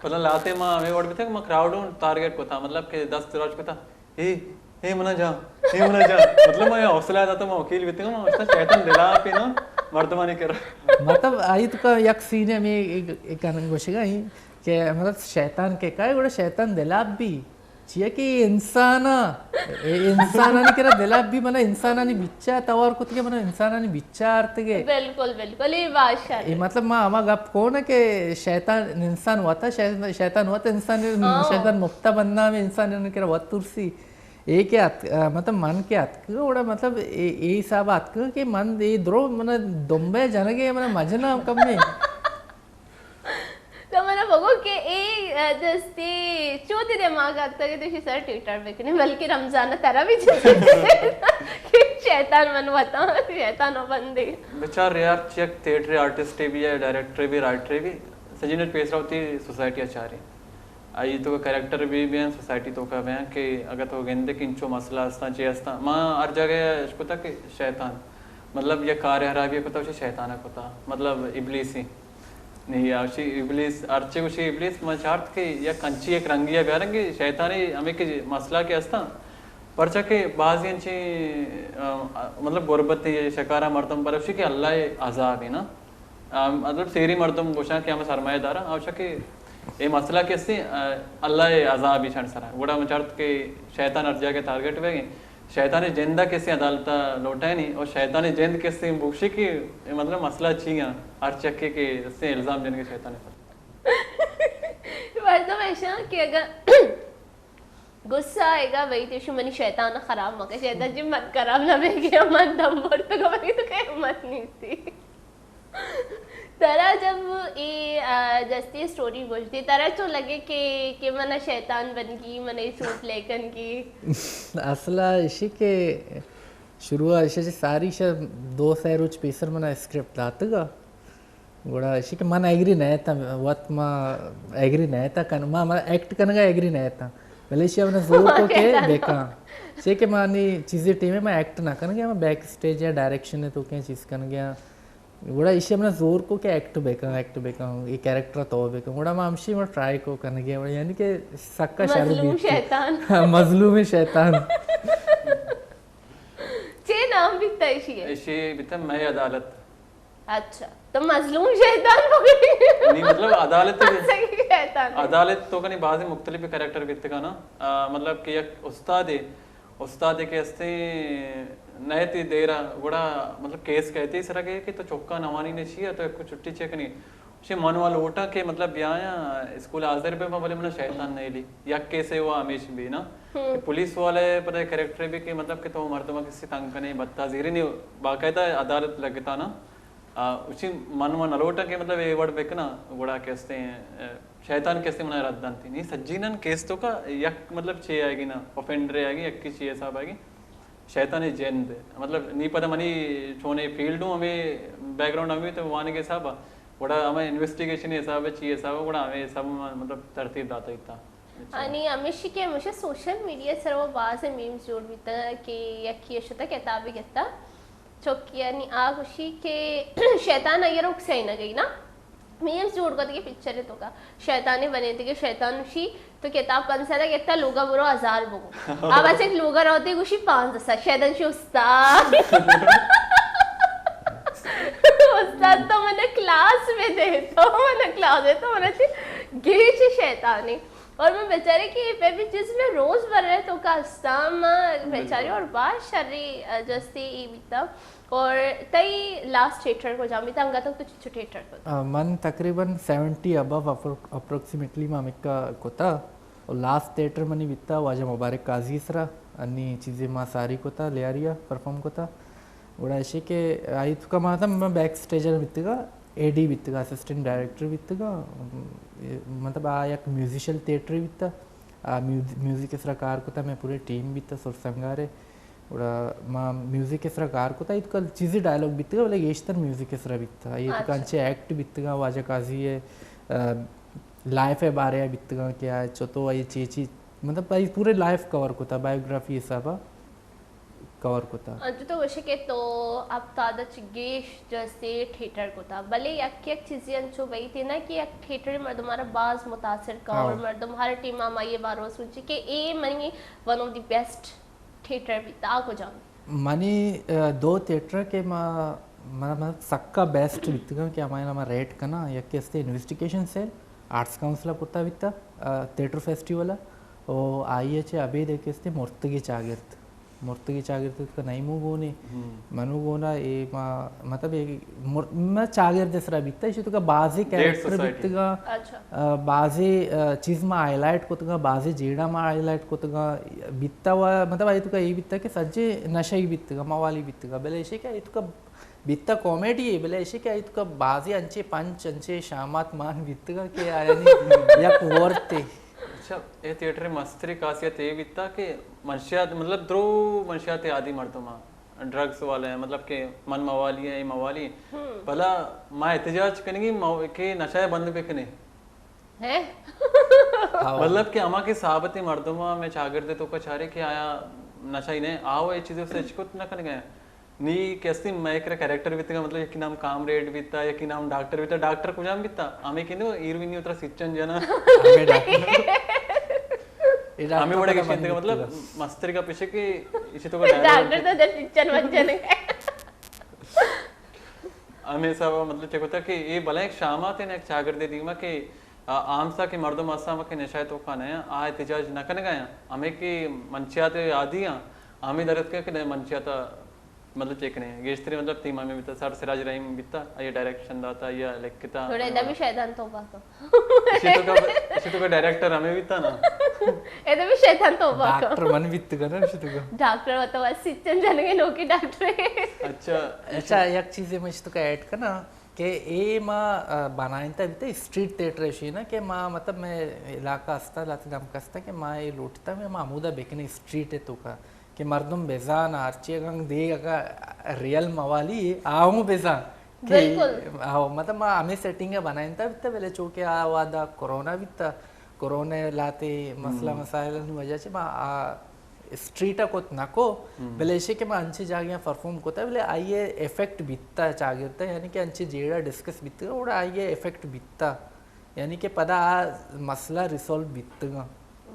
پدا لاتے ما ہمیں وڑ بیتگ، ما کراؤڈ ٹارگٹ کتا، مطلب کہ دست دراج کتا، اے، اے منا جا، اے منا جا۔ مطلب ما حوصلہ داتا، ما وکیل بیتگ، ما شیطان دلا پہ نا مردمانی کرا۔ مطلب آئی تو کا یک سین ہے، ہمیں ایک، ایک گوشگا ہی کہ مطلب شیطان کے کائے، گوڑا شیطان دلا بھی۔ چیا کہ اے انسان ء، اے انسانانی کرا دل ء بھی، منا انسانانی بچا توار کتگے، منا انسانانی بچا آرتگے۔ بالکل، بالکل، اے بات شر اے۔ مطلب ما ہما گپ کون کہ شیطان، انسان وتا شیطان، شیطان وتا انسان، ہاں۔ شیطان مفتا بندام انسان کرا وت ترسی۔ اے کہ ات-، مطلب من کہ اتک، اوڑا مطلب اے، اے حساب اتک کہ من اے درو منا دمبے جنگے، منا مجنا کمے۔ تو منا بگو کہ اے، ا، دستی چو تئی دماغ ء اتکگ کہ تو اشی سر ٹیٹر بکنے، بلکہ رمضان ء ترا بھی چیزے کہ شیطان من وتاں، شیطان و بندے۔ بچار یار، چیک تھیٹر آرٹسٹ بھی ہے، ڈائریکٹر بھی، رائٹر بھی، سجین پیسرا وتی سوسائٹی ء چاری۔ آئی تو کریکٹر بھی بیان، سوسائٹی تو کا بیان کہ اگر تو گندے کہ انچو مسئلہ ہستاں، چی ہستاں، ما ہر جگہ اش کتا کہ شیطان، مطلب یہ کار خرابی کتا، اسے شیطان کتا، مطلب ابلیسی۔ نی، آ، گوشی ابلیس، ہرچی گوشی ابلیس، من چارت کہ یک انچی یک رنگی ء بیارن کہ شیطانی ہمیں کہ مسئلہ کہ ہستاں، پرچا کہ بعضی انچی، آ، مطلب غربتی شکارا مردم پر گوشی کہ اللہ عذاب ہے نا۔ آ، مطلب سیری مردم گوشاں کہ ہمیں سرمایہ دارا، آ، گوشا کہ اے مسئلہ کہ ہستی، آ، اللہ عذاب ہے شان سرا۔ گڑا من چارت کہ شیطان ہر جگہ ٹارگٹ ہوئے گئے۔ شیطانی جند ء کسے عدالت ء لوٹائینی اور شیطانی جند کسے بوشی کہ اے مطلب مسئلہ چی ہیں، ہر چکے کہ سے الزام جنگے شیطان پر۔ مردم ایشاں کہ اگر غصہ آئے گا، وہی تو شو منی شیطان خراب مکے، شیطان جی من خراب نہ بے گیا، من دم بڑھ تو گا، تو کہ ہمت نہیں تھی۔ ترا جب اے، آ، جستی اسٹوری گوش دی، ترا چو لگے کہ، کہ منا شیطان بنگی، منا اے سوٹ لیکن کی؟ اصلا اشی کہ شروع اشی چہ ساری شہ دو سہ روچ پیسر منا اسکرپٹ داتگا۔ گڑا اشی کہ من ایگری نہ تا، وت ما ایگری نہ تا کن، ما، ما ایکٹ کنگا ایگری نہ تا۔ بلے اشی منا زور کو کہ بیکاں۔ چے کہ مانی چیزی ٹیم ما ایکٹ نہ کنگے، ما بیک اسٹیج یا ڈائریکشن تو کہیں چیز کنگے۔ گڑا ایشی ء منا زور کو کہ ایکٹ بکن، ایکٹ بکن، اے کریکٹر ء تو بکن۔ گڑا ما ہمشی ما ٹرائی کو کنگے، یعنی کہ سکا شر مظلوم بیت۔ شیطان۔ ہاں، مظلوم شیطان۔ چے نام بیتا ایشی ء؟ ایشی بیتا مئے عدالت۔ اچھا، تو مظلوم شیطان پکڑی۔ نہیں، مطلب عدالت تو صحیح شیطان۔ عدالت تو کنی بعضی مختلف کریکٹر بیتگا نا۔ آ، مطلب کہ یک استادے استادے کہ استیں نئے تی دیرا، گڑا مطلب کیس کئے تی سرا کہ، کہ تو چکا نوانی نے چیا، تو یک چھٹی چے کنی؟ شی من وا لوٹاں کہ مطلب بیایاں اسکول حاضر بے، بلے منا شیطان نیلی۔ یک کیسے وا ہمیش بھی نا۔ کہ پولیس والے پتہ کریکٹر بھی کہ مطلب کہ تو مردم کسی تنگ کنے، بتا زیری نہیں، باقاعدہ عدالت لگتا نا۔ آ، اسی من و نلوٹاں کہ مطلب اے وڑ بکناں، گڑا کہ استیں، آ، شیطان کہ استیں منا رد دنت۔ نی سجینن کیس تو کا یک مطلب چے آئے گی نا، اوفینڈر آئے گی، یکی چے حساب آئے گی؟ شیطانی جند۔ مطلب نی پتہ منی چونے فیلڈ ہوں، ہمیں بیک گراؤنڈ ہمیں تو وانگے حساب آ۔ گڑا ہمیں انویسٹیگیشن حساب ہے، چی حساب ہے، گڑا ہمیں حساب مطلب ترتیب داتا ایتا۔ آنی ہمیشی کہ ہمیشہ سوشل میڈیا سر وہ باز میمز جوڑ بیتا کہ یکی شتا کتابی گتا۔ چک یعنی آ گوشی کہ شیطان آئی ء روک سہی نہ گئی نا۔ میمز جوڑ کتگی پکچر ء توکا۔ شیطانے بنے تگے شیطان گوشی تو کتاب پنچ سد ء گتا لوگا برو ہزار بگو۔ آ بچک لوگا روتے گوشی پانزدہ سد۔ شیطان شی استاد۔ استاد تو من کلاس میں دے تو من کلاس میں تو من چی گیچ شیطانی۔ اور من بیچارے کہ اے پہ بھی چیز میں روز بر رہے تو کا استام بیچاری اور باز شری جستی ای بیتا۔ اور تئی لاسٹ تھیٹر کو جام بیتا انگا تک تو چچو تھیٹر کو؟ آ، من تقریباً سیونٹی ابو اپرو-، اپروکسیمیٹلی ما مکا کتا۔ اور لاسٹ تھیٹر منی بیتا واجہ مبارک قاضی سرا، انی چیزیں ما ساری کتا، لیاریا پرفارم کتا۔ گڑا اشی کہ آئی تو کا ما تھا، من بیک سٹیج بیتگا۔ اے ڈی بیتگا، اسسٹنٹ ڈائریکٹر بیتگا، مطلب آ یک میوزیشل تھیٹرے بیتا، آ میوز-، میوزک ءِ سرا کار کتا، مئے پورے ٹیم بیتا سرسنگارے۔ گڑا ما میوزک ءِ سرا کار کتا، ایتکا چیزے ڈائلاگ بیتگا، بلے گیشتر میوزک ءِ سرا بیتا۔ ایتکا انچے ایکٹ بیتگا، واجہ قاضی ءِ، آ، لائف ءِ بارے ءَ بیتگا کہ آ چتو آئی چی چی، مطلب آئی پورے لائف کور کتا، بایوگرافی حسابا کور کتا۔ انچو تو گوشے کہ تو ہپتاد ءَ چہ گیش جستے تھیٹر کتا، بلے یک یک چیزے انچو بیت نا کہ یک تھیٹر مردم را باز متاثر کا اور مردم ہر ٹیم ہمائی بارو سوچے کہ اے منی one of the best theatre بیتا۔ آ کجام؟ منی، آ، دو تھیٹر کہ ما، ما، ما سکا بیسٹ بیتگاں کہ ہمایاں ما ریٹ کناں، یکے استے انویسٹیگیشن سیل، آرٹس کونسل ءَ کتا بیتا، آ، تھیٹر فیسٹیول ءَ، او آئی ءَ چہ ابید یکے استے مرتگی چاگرد۔ مرتگی چاگرد تو نئیمو گونے، منو گونا اے ما، مطلب اے مر-، ما چاگرد سرا بیتا، ایشی تو کا بازی کیریکٹر بیتگا، آ، بازی، آ، چیز ما ہائی لائٹ کتگا، بازی جیڑا ما ہائی لائٹ کتگا، بیتا و مطلب آئی تو کا اے بیتا کہ سجے نشئی بیتگا، موالی بیتگا، بلے ایشی کہ آئی تو کا بیتا کامیڈی ہے، بلے ایشی کہ آئی تو کا بازی انچے پنچ، انچے شامات مان بیتگا کہ آ یعنی یک ورتے۔ اچھا، اے تھیٹر مستری خاصیت اے بیتا کہ منشیات، مطلب درو منشیات عادی مردم آ، ڈرگز والے ہیں، مطلب کہ من موالی ہیں، اے موالی ہیں۔ بھلا ما احتجاج کنگی مو-، کہ نشہ بند بکنے۔ ہیں؟ مطلب کہ ہما کہ ثابت مردم آ، میں چاگرد تو کا چارے کہ آیا نشہ ہی نہیں، آؤ اے چیزیں سے اچکت نہ کنگے۔ نی کہ استی مئے کرا کریکٹر بیتگا، مطلب یکی نام کامریڈ بیتا، یکی نام ڈاکٹر بیتا۔ ڈاکٹر کجام بیتا؟ ہمیں کہ نو ہیروئنی اترا سچن جنا۔ ہمیں ڈاکٹر۔ اے ڈاکٹر ہمیں وڑے پتہ کہ من مطلب بیتگا۔ مستر کا پیچھے کہ اسی تو کا ڈاکٹر تو در سچن مچن۔ ہمیں سب مطلب چکوتا کہ اے بلائیں شامات ہیں ایک چاگردے دیما کہ آ، عام سا کہ مردم اسا ہم کہ نشہ تو کا نیا، آ احتجاج نہ کنگا ہیں۔ ہمیں کہ منشیات عادی ہیں، ہمیں درد کے کہ منشیات مطلب چیک نہیں۔ گیشتری مطلب تیم ہمیں بیتا، سر سراج رحیم بیتا، یہ ڈائریکشن داتا، یہ لکھتا۔ تھوڑے ادا بھی شیطان توبہ کو۔ اسی تو کا، اسی تو کا ڈائریکٹر ہمیں بیتا نا۔ ادا بھی شیطان توبہ کو۔ ڈاکٹر من بیت گا نا، اسی تو کا۔ ڈاکٹر وہ تو بس سچن جنگے نوکی ڈاکٹر ہے۔ اچھا۔ اچھا، یک چیزے میں اسی تو کا ایڈ کرنا کہ اے ما، آ، بنائینتا بیتا اسٹریٹ تھیٹر ایشی نا کہ ما مطلب میں علاقہ استا، لاتی دمک استا کہ ما اے لوٹتا میں ما ہمودا بکنے اسٹریٹ ہے تو کا۔ کہ مردم بزان ہرچی اگاں دے اگاں ریئل موالی آؤں بزان کہ بالکل۔ آؤ، مطلب ما ہمیں سیٹنگ بنائینتا بیتا، بلے چونکہ آ وعدہ کرونا بیتا، کرونا لاتے مسئلہ مسائل وجہ سے ما آ اسٹریٹ کت نہ کو، بلے ایشی کہ ما انچے جاگہ پرفارم کتا، بلے آئی افیکٹ بیتا چاگرتا، یعنی کہ انچے جیڑا ڈسکس بیتا، اوڑا آئی افیکٹ بیتا۔ یعنی کہ پدا آ مسئلہ ریسالو بیتگاں۔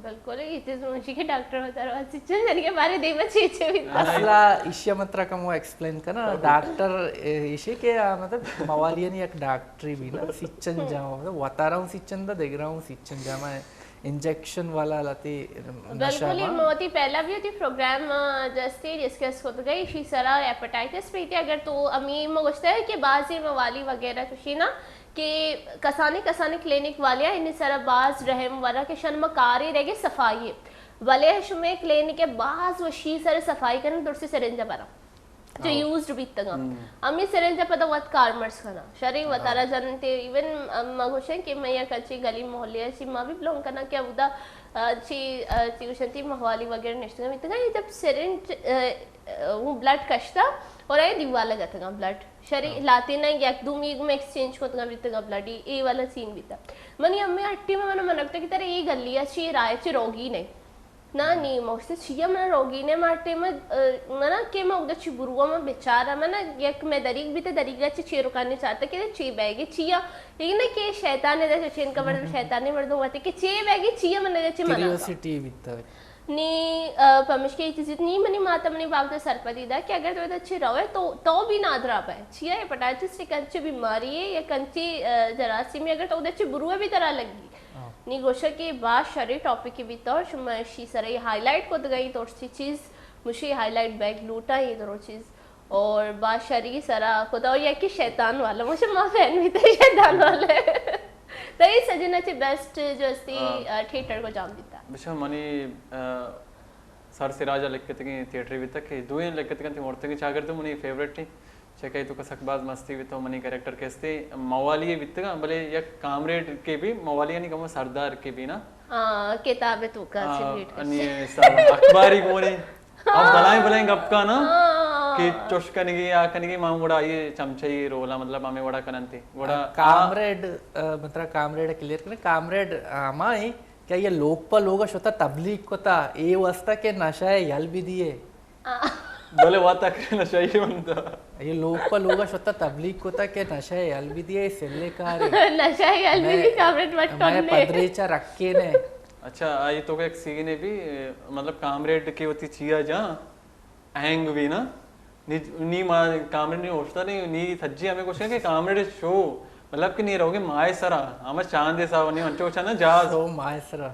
بالکل، اے چیز منشی کہ ڈاکٹر وتارا سچن جنگے بارے دیما چے چے بیتا۔ مسئلہ ایشی من ترا کمو ایکسپلین کنا۔ ڈاکٹر، اے، ایشی کہ آ، مطلب، موالیانی یک ڈاکٹری بھی نا، سچن جاما، مطلب، وتارا ہوں سچن دا، دگرا ہوں سچن جاما ہے۔ انجیکشن والا لاتی نشہ بالکل، ما۔ موتی پہلا بھی ہوتی پروگرام، آ، جستے ڈسکس کت گئی، ایشی سرا ہیپاٹائٹس بھی تھی، اگر تو امی ما گوشتا ہے کہ بعضی موالی وغیرہ کشی نا، کہ کسانیں کسانیں کلینک والے ء انی سرا باز رحم ورا کہ شن ما کارے رہ گے صفائی ء، بلے شمے کلینک ء باز وشی سر صفائی کنن، درسی سرنج ء برا جو یوزڈ بیتگاں، ہمے سرنج ء پدا وت کارمرز کناں، شریں وتارا جنتے۔ ایون ما گوشیں کہ میں یک اچھی گلی محلے ء چی ما بھی بلونگ کناں کہ اودا، آ، چی، آ، چی گوشنتی مہوالی وغیرہ نشتگاں بیتگاں، یہ جب سرنج، آ، آ، وہ بلڈ کشتا اور اے دیوال ء جتگاں بلڈ۔ شری لاتین ء یک دو میگ میں ایکسچینج کتگا بیتگا بلڈی، اے والا سین بیتا۔ منی امی ہٹی میں من منگتا کہ ترے اے گلی ء چی رائے چی روگی نے۔ نا نی موشت چیا من روگی نے مارٹے میں، منا کہ ما اگدا چی بروا من بیچارا، منا یک میں دریگ بیتا، دریگا چی چی رکانی چارتا کہ چی بیگی چیا، لیکن نہ کہ شیطان ہے، چین کا مردم شیطان ہے، مردم ہوتے کہ چی بیگی چیا من چی منا۔ کیوریوسٹی بیتا۔ نی، آ، پمشکہ اے چیز نی منی مات ء منی بابت ء سرپدی دا کہ اگر تو ادا چہ روئے تو، تو بھی نادراہ بئے۔ چیا ہیپاٹائٹس یک انچیں بیماری ہے، یک انچیں، آ، جراثیمی، اگر تو ادا چہ بروئے بھی ترا لگی۔ نی گوشا کہ باز شریں ٹاپک بیتا اور شما اشی سرا ہائی لائٹ کت گئی تو اشی چیز مشی ہائی لائٹ بیگ لوٹا یہ درو چیز۔ اور باز شری سرا خدا اور یکی شیطان والا، مجھے ما فین بھی تھے شیطان والے۔ تو یہ سجنا چے بیسٹ جو استی، آ، تھیٹر کو جام دیتا۔ بچا منی، آ، سر سراج ء لکھتگیں تھیٹرے بیتگ کہ دوئیں لکھتگاں تی مرتگیں چاگرد منی فیورٹ ہیں۔ چکئی تو سک باز مستی بیتو، منی کریکٹر کستے موالی بیتگاں، بلے یک کامریڈ کے بھی، موالیانی کمو سردار کے بھی نا۔ ہاں، کتاب تو کا آ، سگریٹ کش۔ انی سال اخباری گونی۔ ہم بلائیں بلائیں گپ کا نا کہ چوش کنگی آ کنگی، ما وڑا یہ چمچئی رولا، مطلب ہمیں وڑا کننتی۔ وڑا کامریڈ، آ، مطلب کامریڈ کلیئر کریں، کامریڈ ہمائی کہ یہ لوگ پہ لوگ شتا تبلیغ کتا، اے واسطہ کہ نشہ یل بھی دیے۔ بلے واتک نشہ ہی بنتا۔ یہ لوگ پہ لوگ شتا تبلیغ کتا کہ نشہ یل بھی دیے، سلے کارے۔ نشہ یل بھی دی کامریڈ مٹ میں کرنے۔ پدریچا رکھے نے۔ اچھا، آئی تو کہ ایک سیگی نے بھی، مطلب کامریڈ کے ہوتی چیا جا، اہنگ بھی نا۔ نی، نی ما کامریڈ نی ہوشتا نہیں، نی سجی ہمیں کوشش کہ کامریڈ شو، مطلب کہ نی رہوگے مائے سرا، ہمیں چاندے سا، نی انچو چاندے جاز۔ شو مائے سرا۔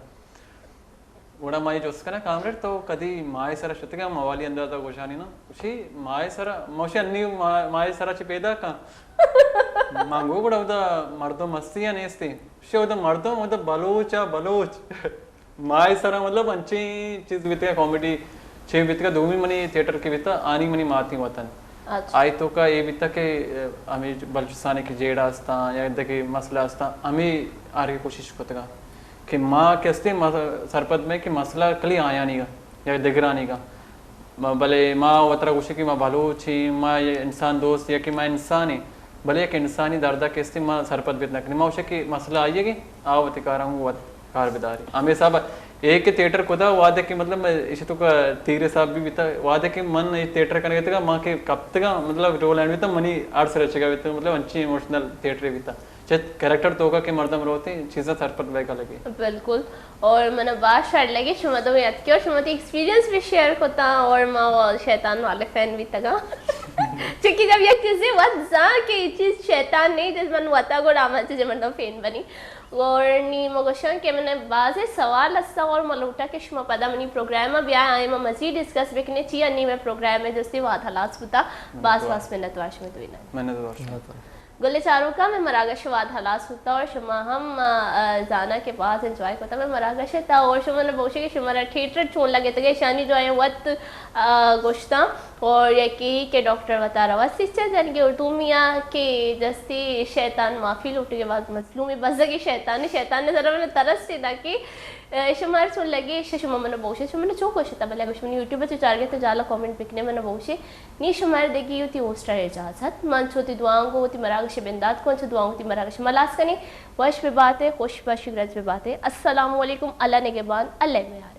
گڑا ما یہ جست کناں، کامریڈ تو کدی مائے سرا شتگا؟ موالی انداز ء گوشانی نا، گوشی مائے سرا، موشی انی ما-، مائے سرا چی پیدا کن؟ من گو گڑا اودا مردم ہستی یا نیستی؟ گوشی اودا مردم، اودا بلوچ ء بلوچ۔ مائے سرا مطلب انچیں چیز بیتگا، کامیڈی چے بیتگا، دومی منی تھیٹر کی بیتا، آنی منی ماتی وطن۔ آئی توکا اے بیتا کہ ہمیں بلوچستان کی جیڑا استاں یا دگہ مسئلہ استاں، ہمیں آرگی کوشش کتگا کہ ما کہ استیں، ما سرپد میں کہ مسئلہ کلی آیانی گا یا دگرانی گا۔ ما، بلے ما وترا گوشیں کہ ما بلوچ ایں، ما یہ انسان دوست یا کہ ما انسان ایں، بلے یک انسانی دردا کہ استیں ما سرپد بیت نہ کنیں۔ ما گوشیں کہ مسئلہ آئی ہے کہ آ وتی کاراں وت کار بداری۔ ہمیں حساب اے کہ تھیٹر کدا وعدے کہ مطلب ایشی توکا تیر حساب بھی بیتا، وعدے کہ من یہ تھیٹر کنگا بیتگا، ما کہ کپتگا مطلب رول اینڈ بیتا، منی ارس رچگا بیتا، مطلب انچی ایموشنل تھیٹر بیتا۔ چہ کریکٹر توکا کہ مردم روتے، چیزاں سرپد بیگا لگے۔ بالکل۔ اور منا باز شر لگے شما دوئیں اتکے اور شما وتی ایکسپیرینس بھی شیئر کتا اور ما و شیطان والے فین بیتگا۔ چونکہ جب یک چیزے وت زان کہ یہ چیز شیطان نہیں، جس من وتا گڑا من چیزے مردم فین بنی۔ اور نی ما گوشاں کہ من بازے سوال ہستا اور ما لوٹا کہ شما پدا منی پروگرام بیا آئے ما مزید ڈسکس بکنے چی انی میں پروگرام میں جستی وات ہلاس بوتا۔ باز باز منت وار شما دوئیں۔ منت وار شما۔ گلیں چاروکاں، مئے مراگش واد ہلاس بوتا اور شما ہم، آ، آ، زانا کہ باز انجوائے کتا مئے مراگش تا اور شما نہ بوشے کہ شما را تھیٹر چون لگتگے، اشانی جو ایں وت، آ، گوشتاں اور یکی کہ ڈاکٹر وتارا وت سچا جنگے اردو میا کہ جستی شیطان معافی لوٹگے، باز مظلومی بزگی شیطان، شیطان نے ذرا من ترس سے دا کہ اے، شمار چون لگے، ایشی شما منو بوشے، شما منو چو گوشتا، بلے اگہ شما یوٹیوب چو چارگے تو جالا کمنٹ بکنے منو بوشے۔ نی شمار دگی وتی ہوسٹر اجازت۔ من چو وتی دعاؤں گو وتی مراگش بندات کن، چو دعاؤں وتی مراگش ملاس کنی۔ وش بباتے، خوش باشی، گرج بباتے۔ السلام علیکم، اللہ نگہبان، اللہ میار۔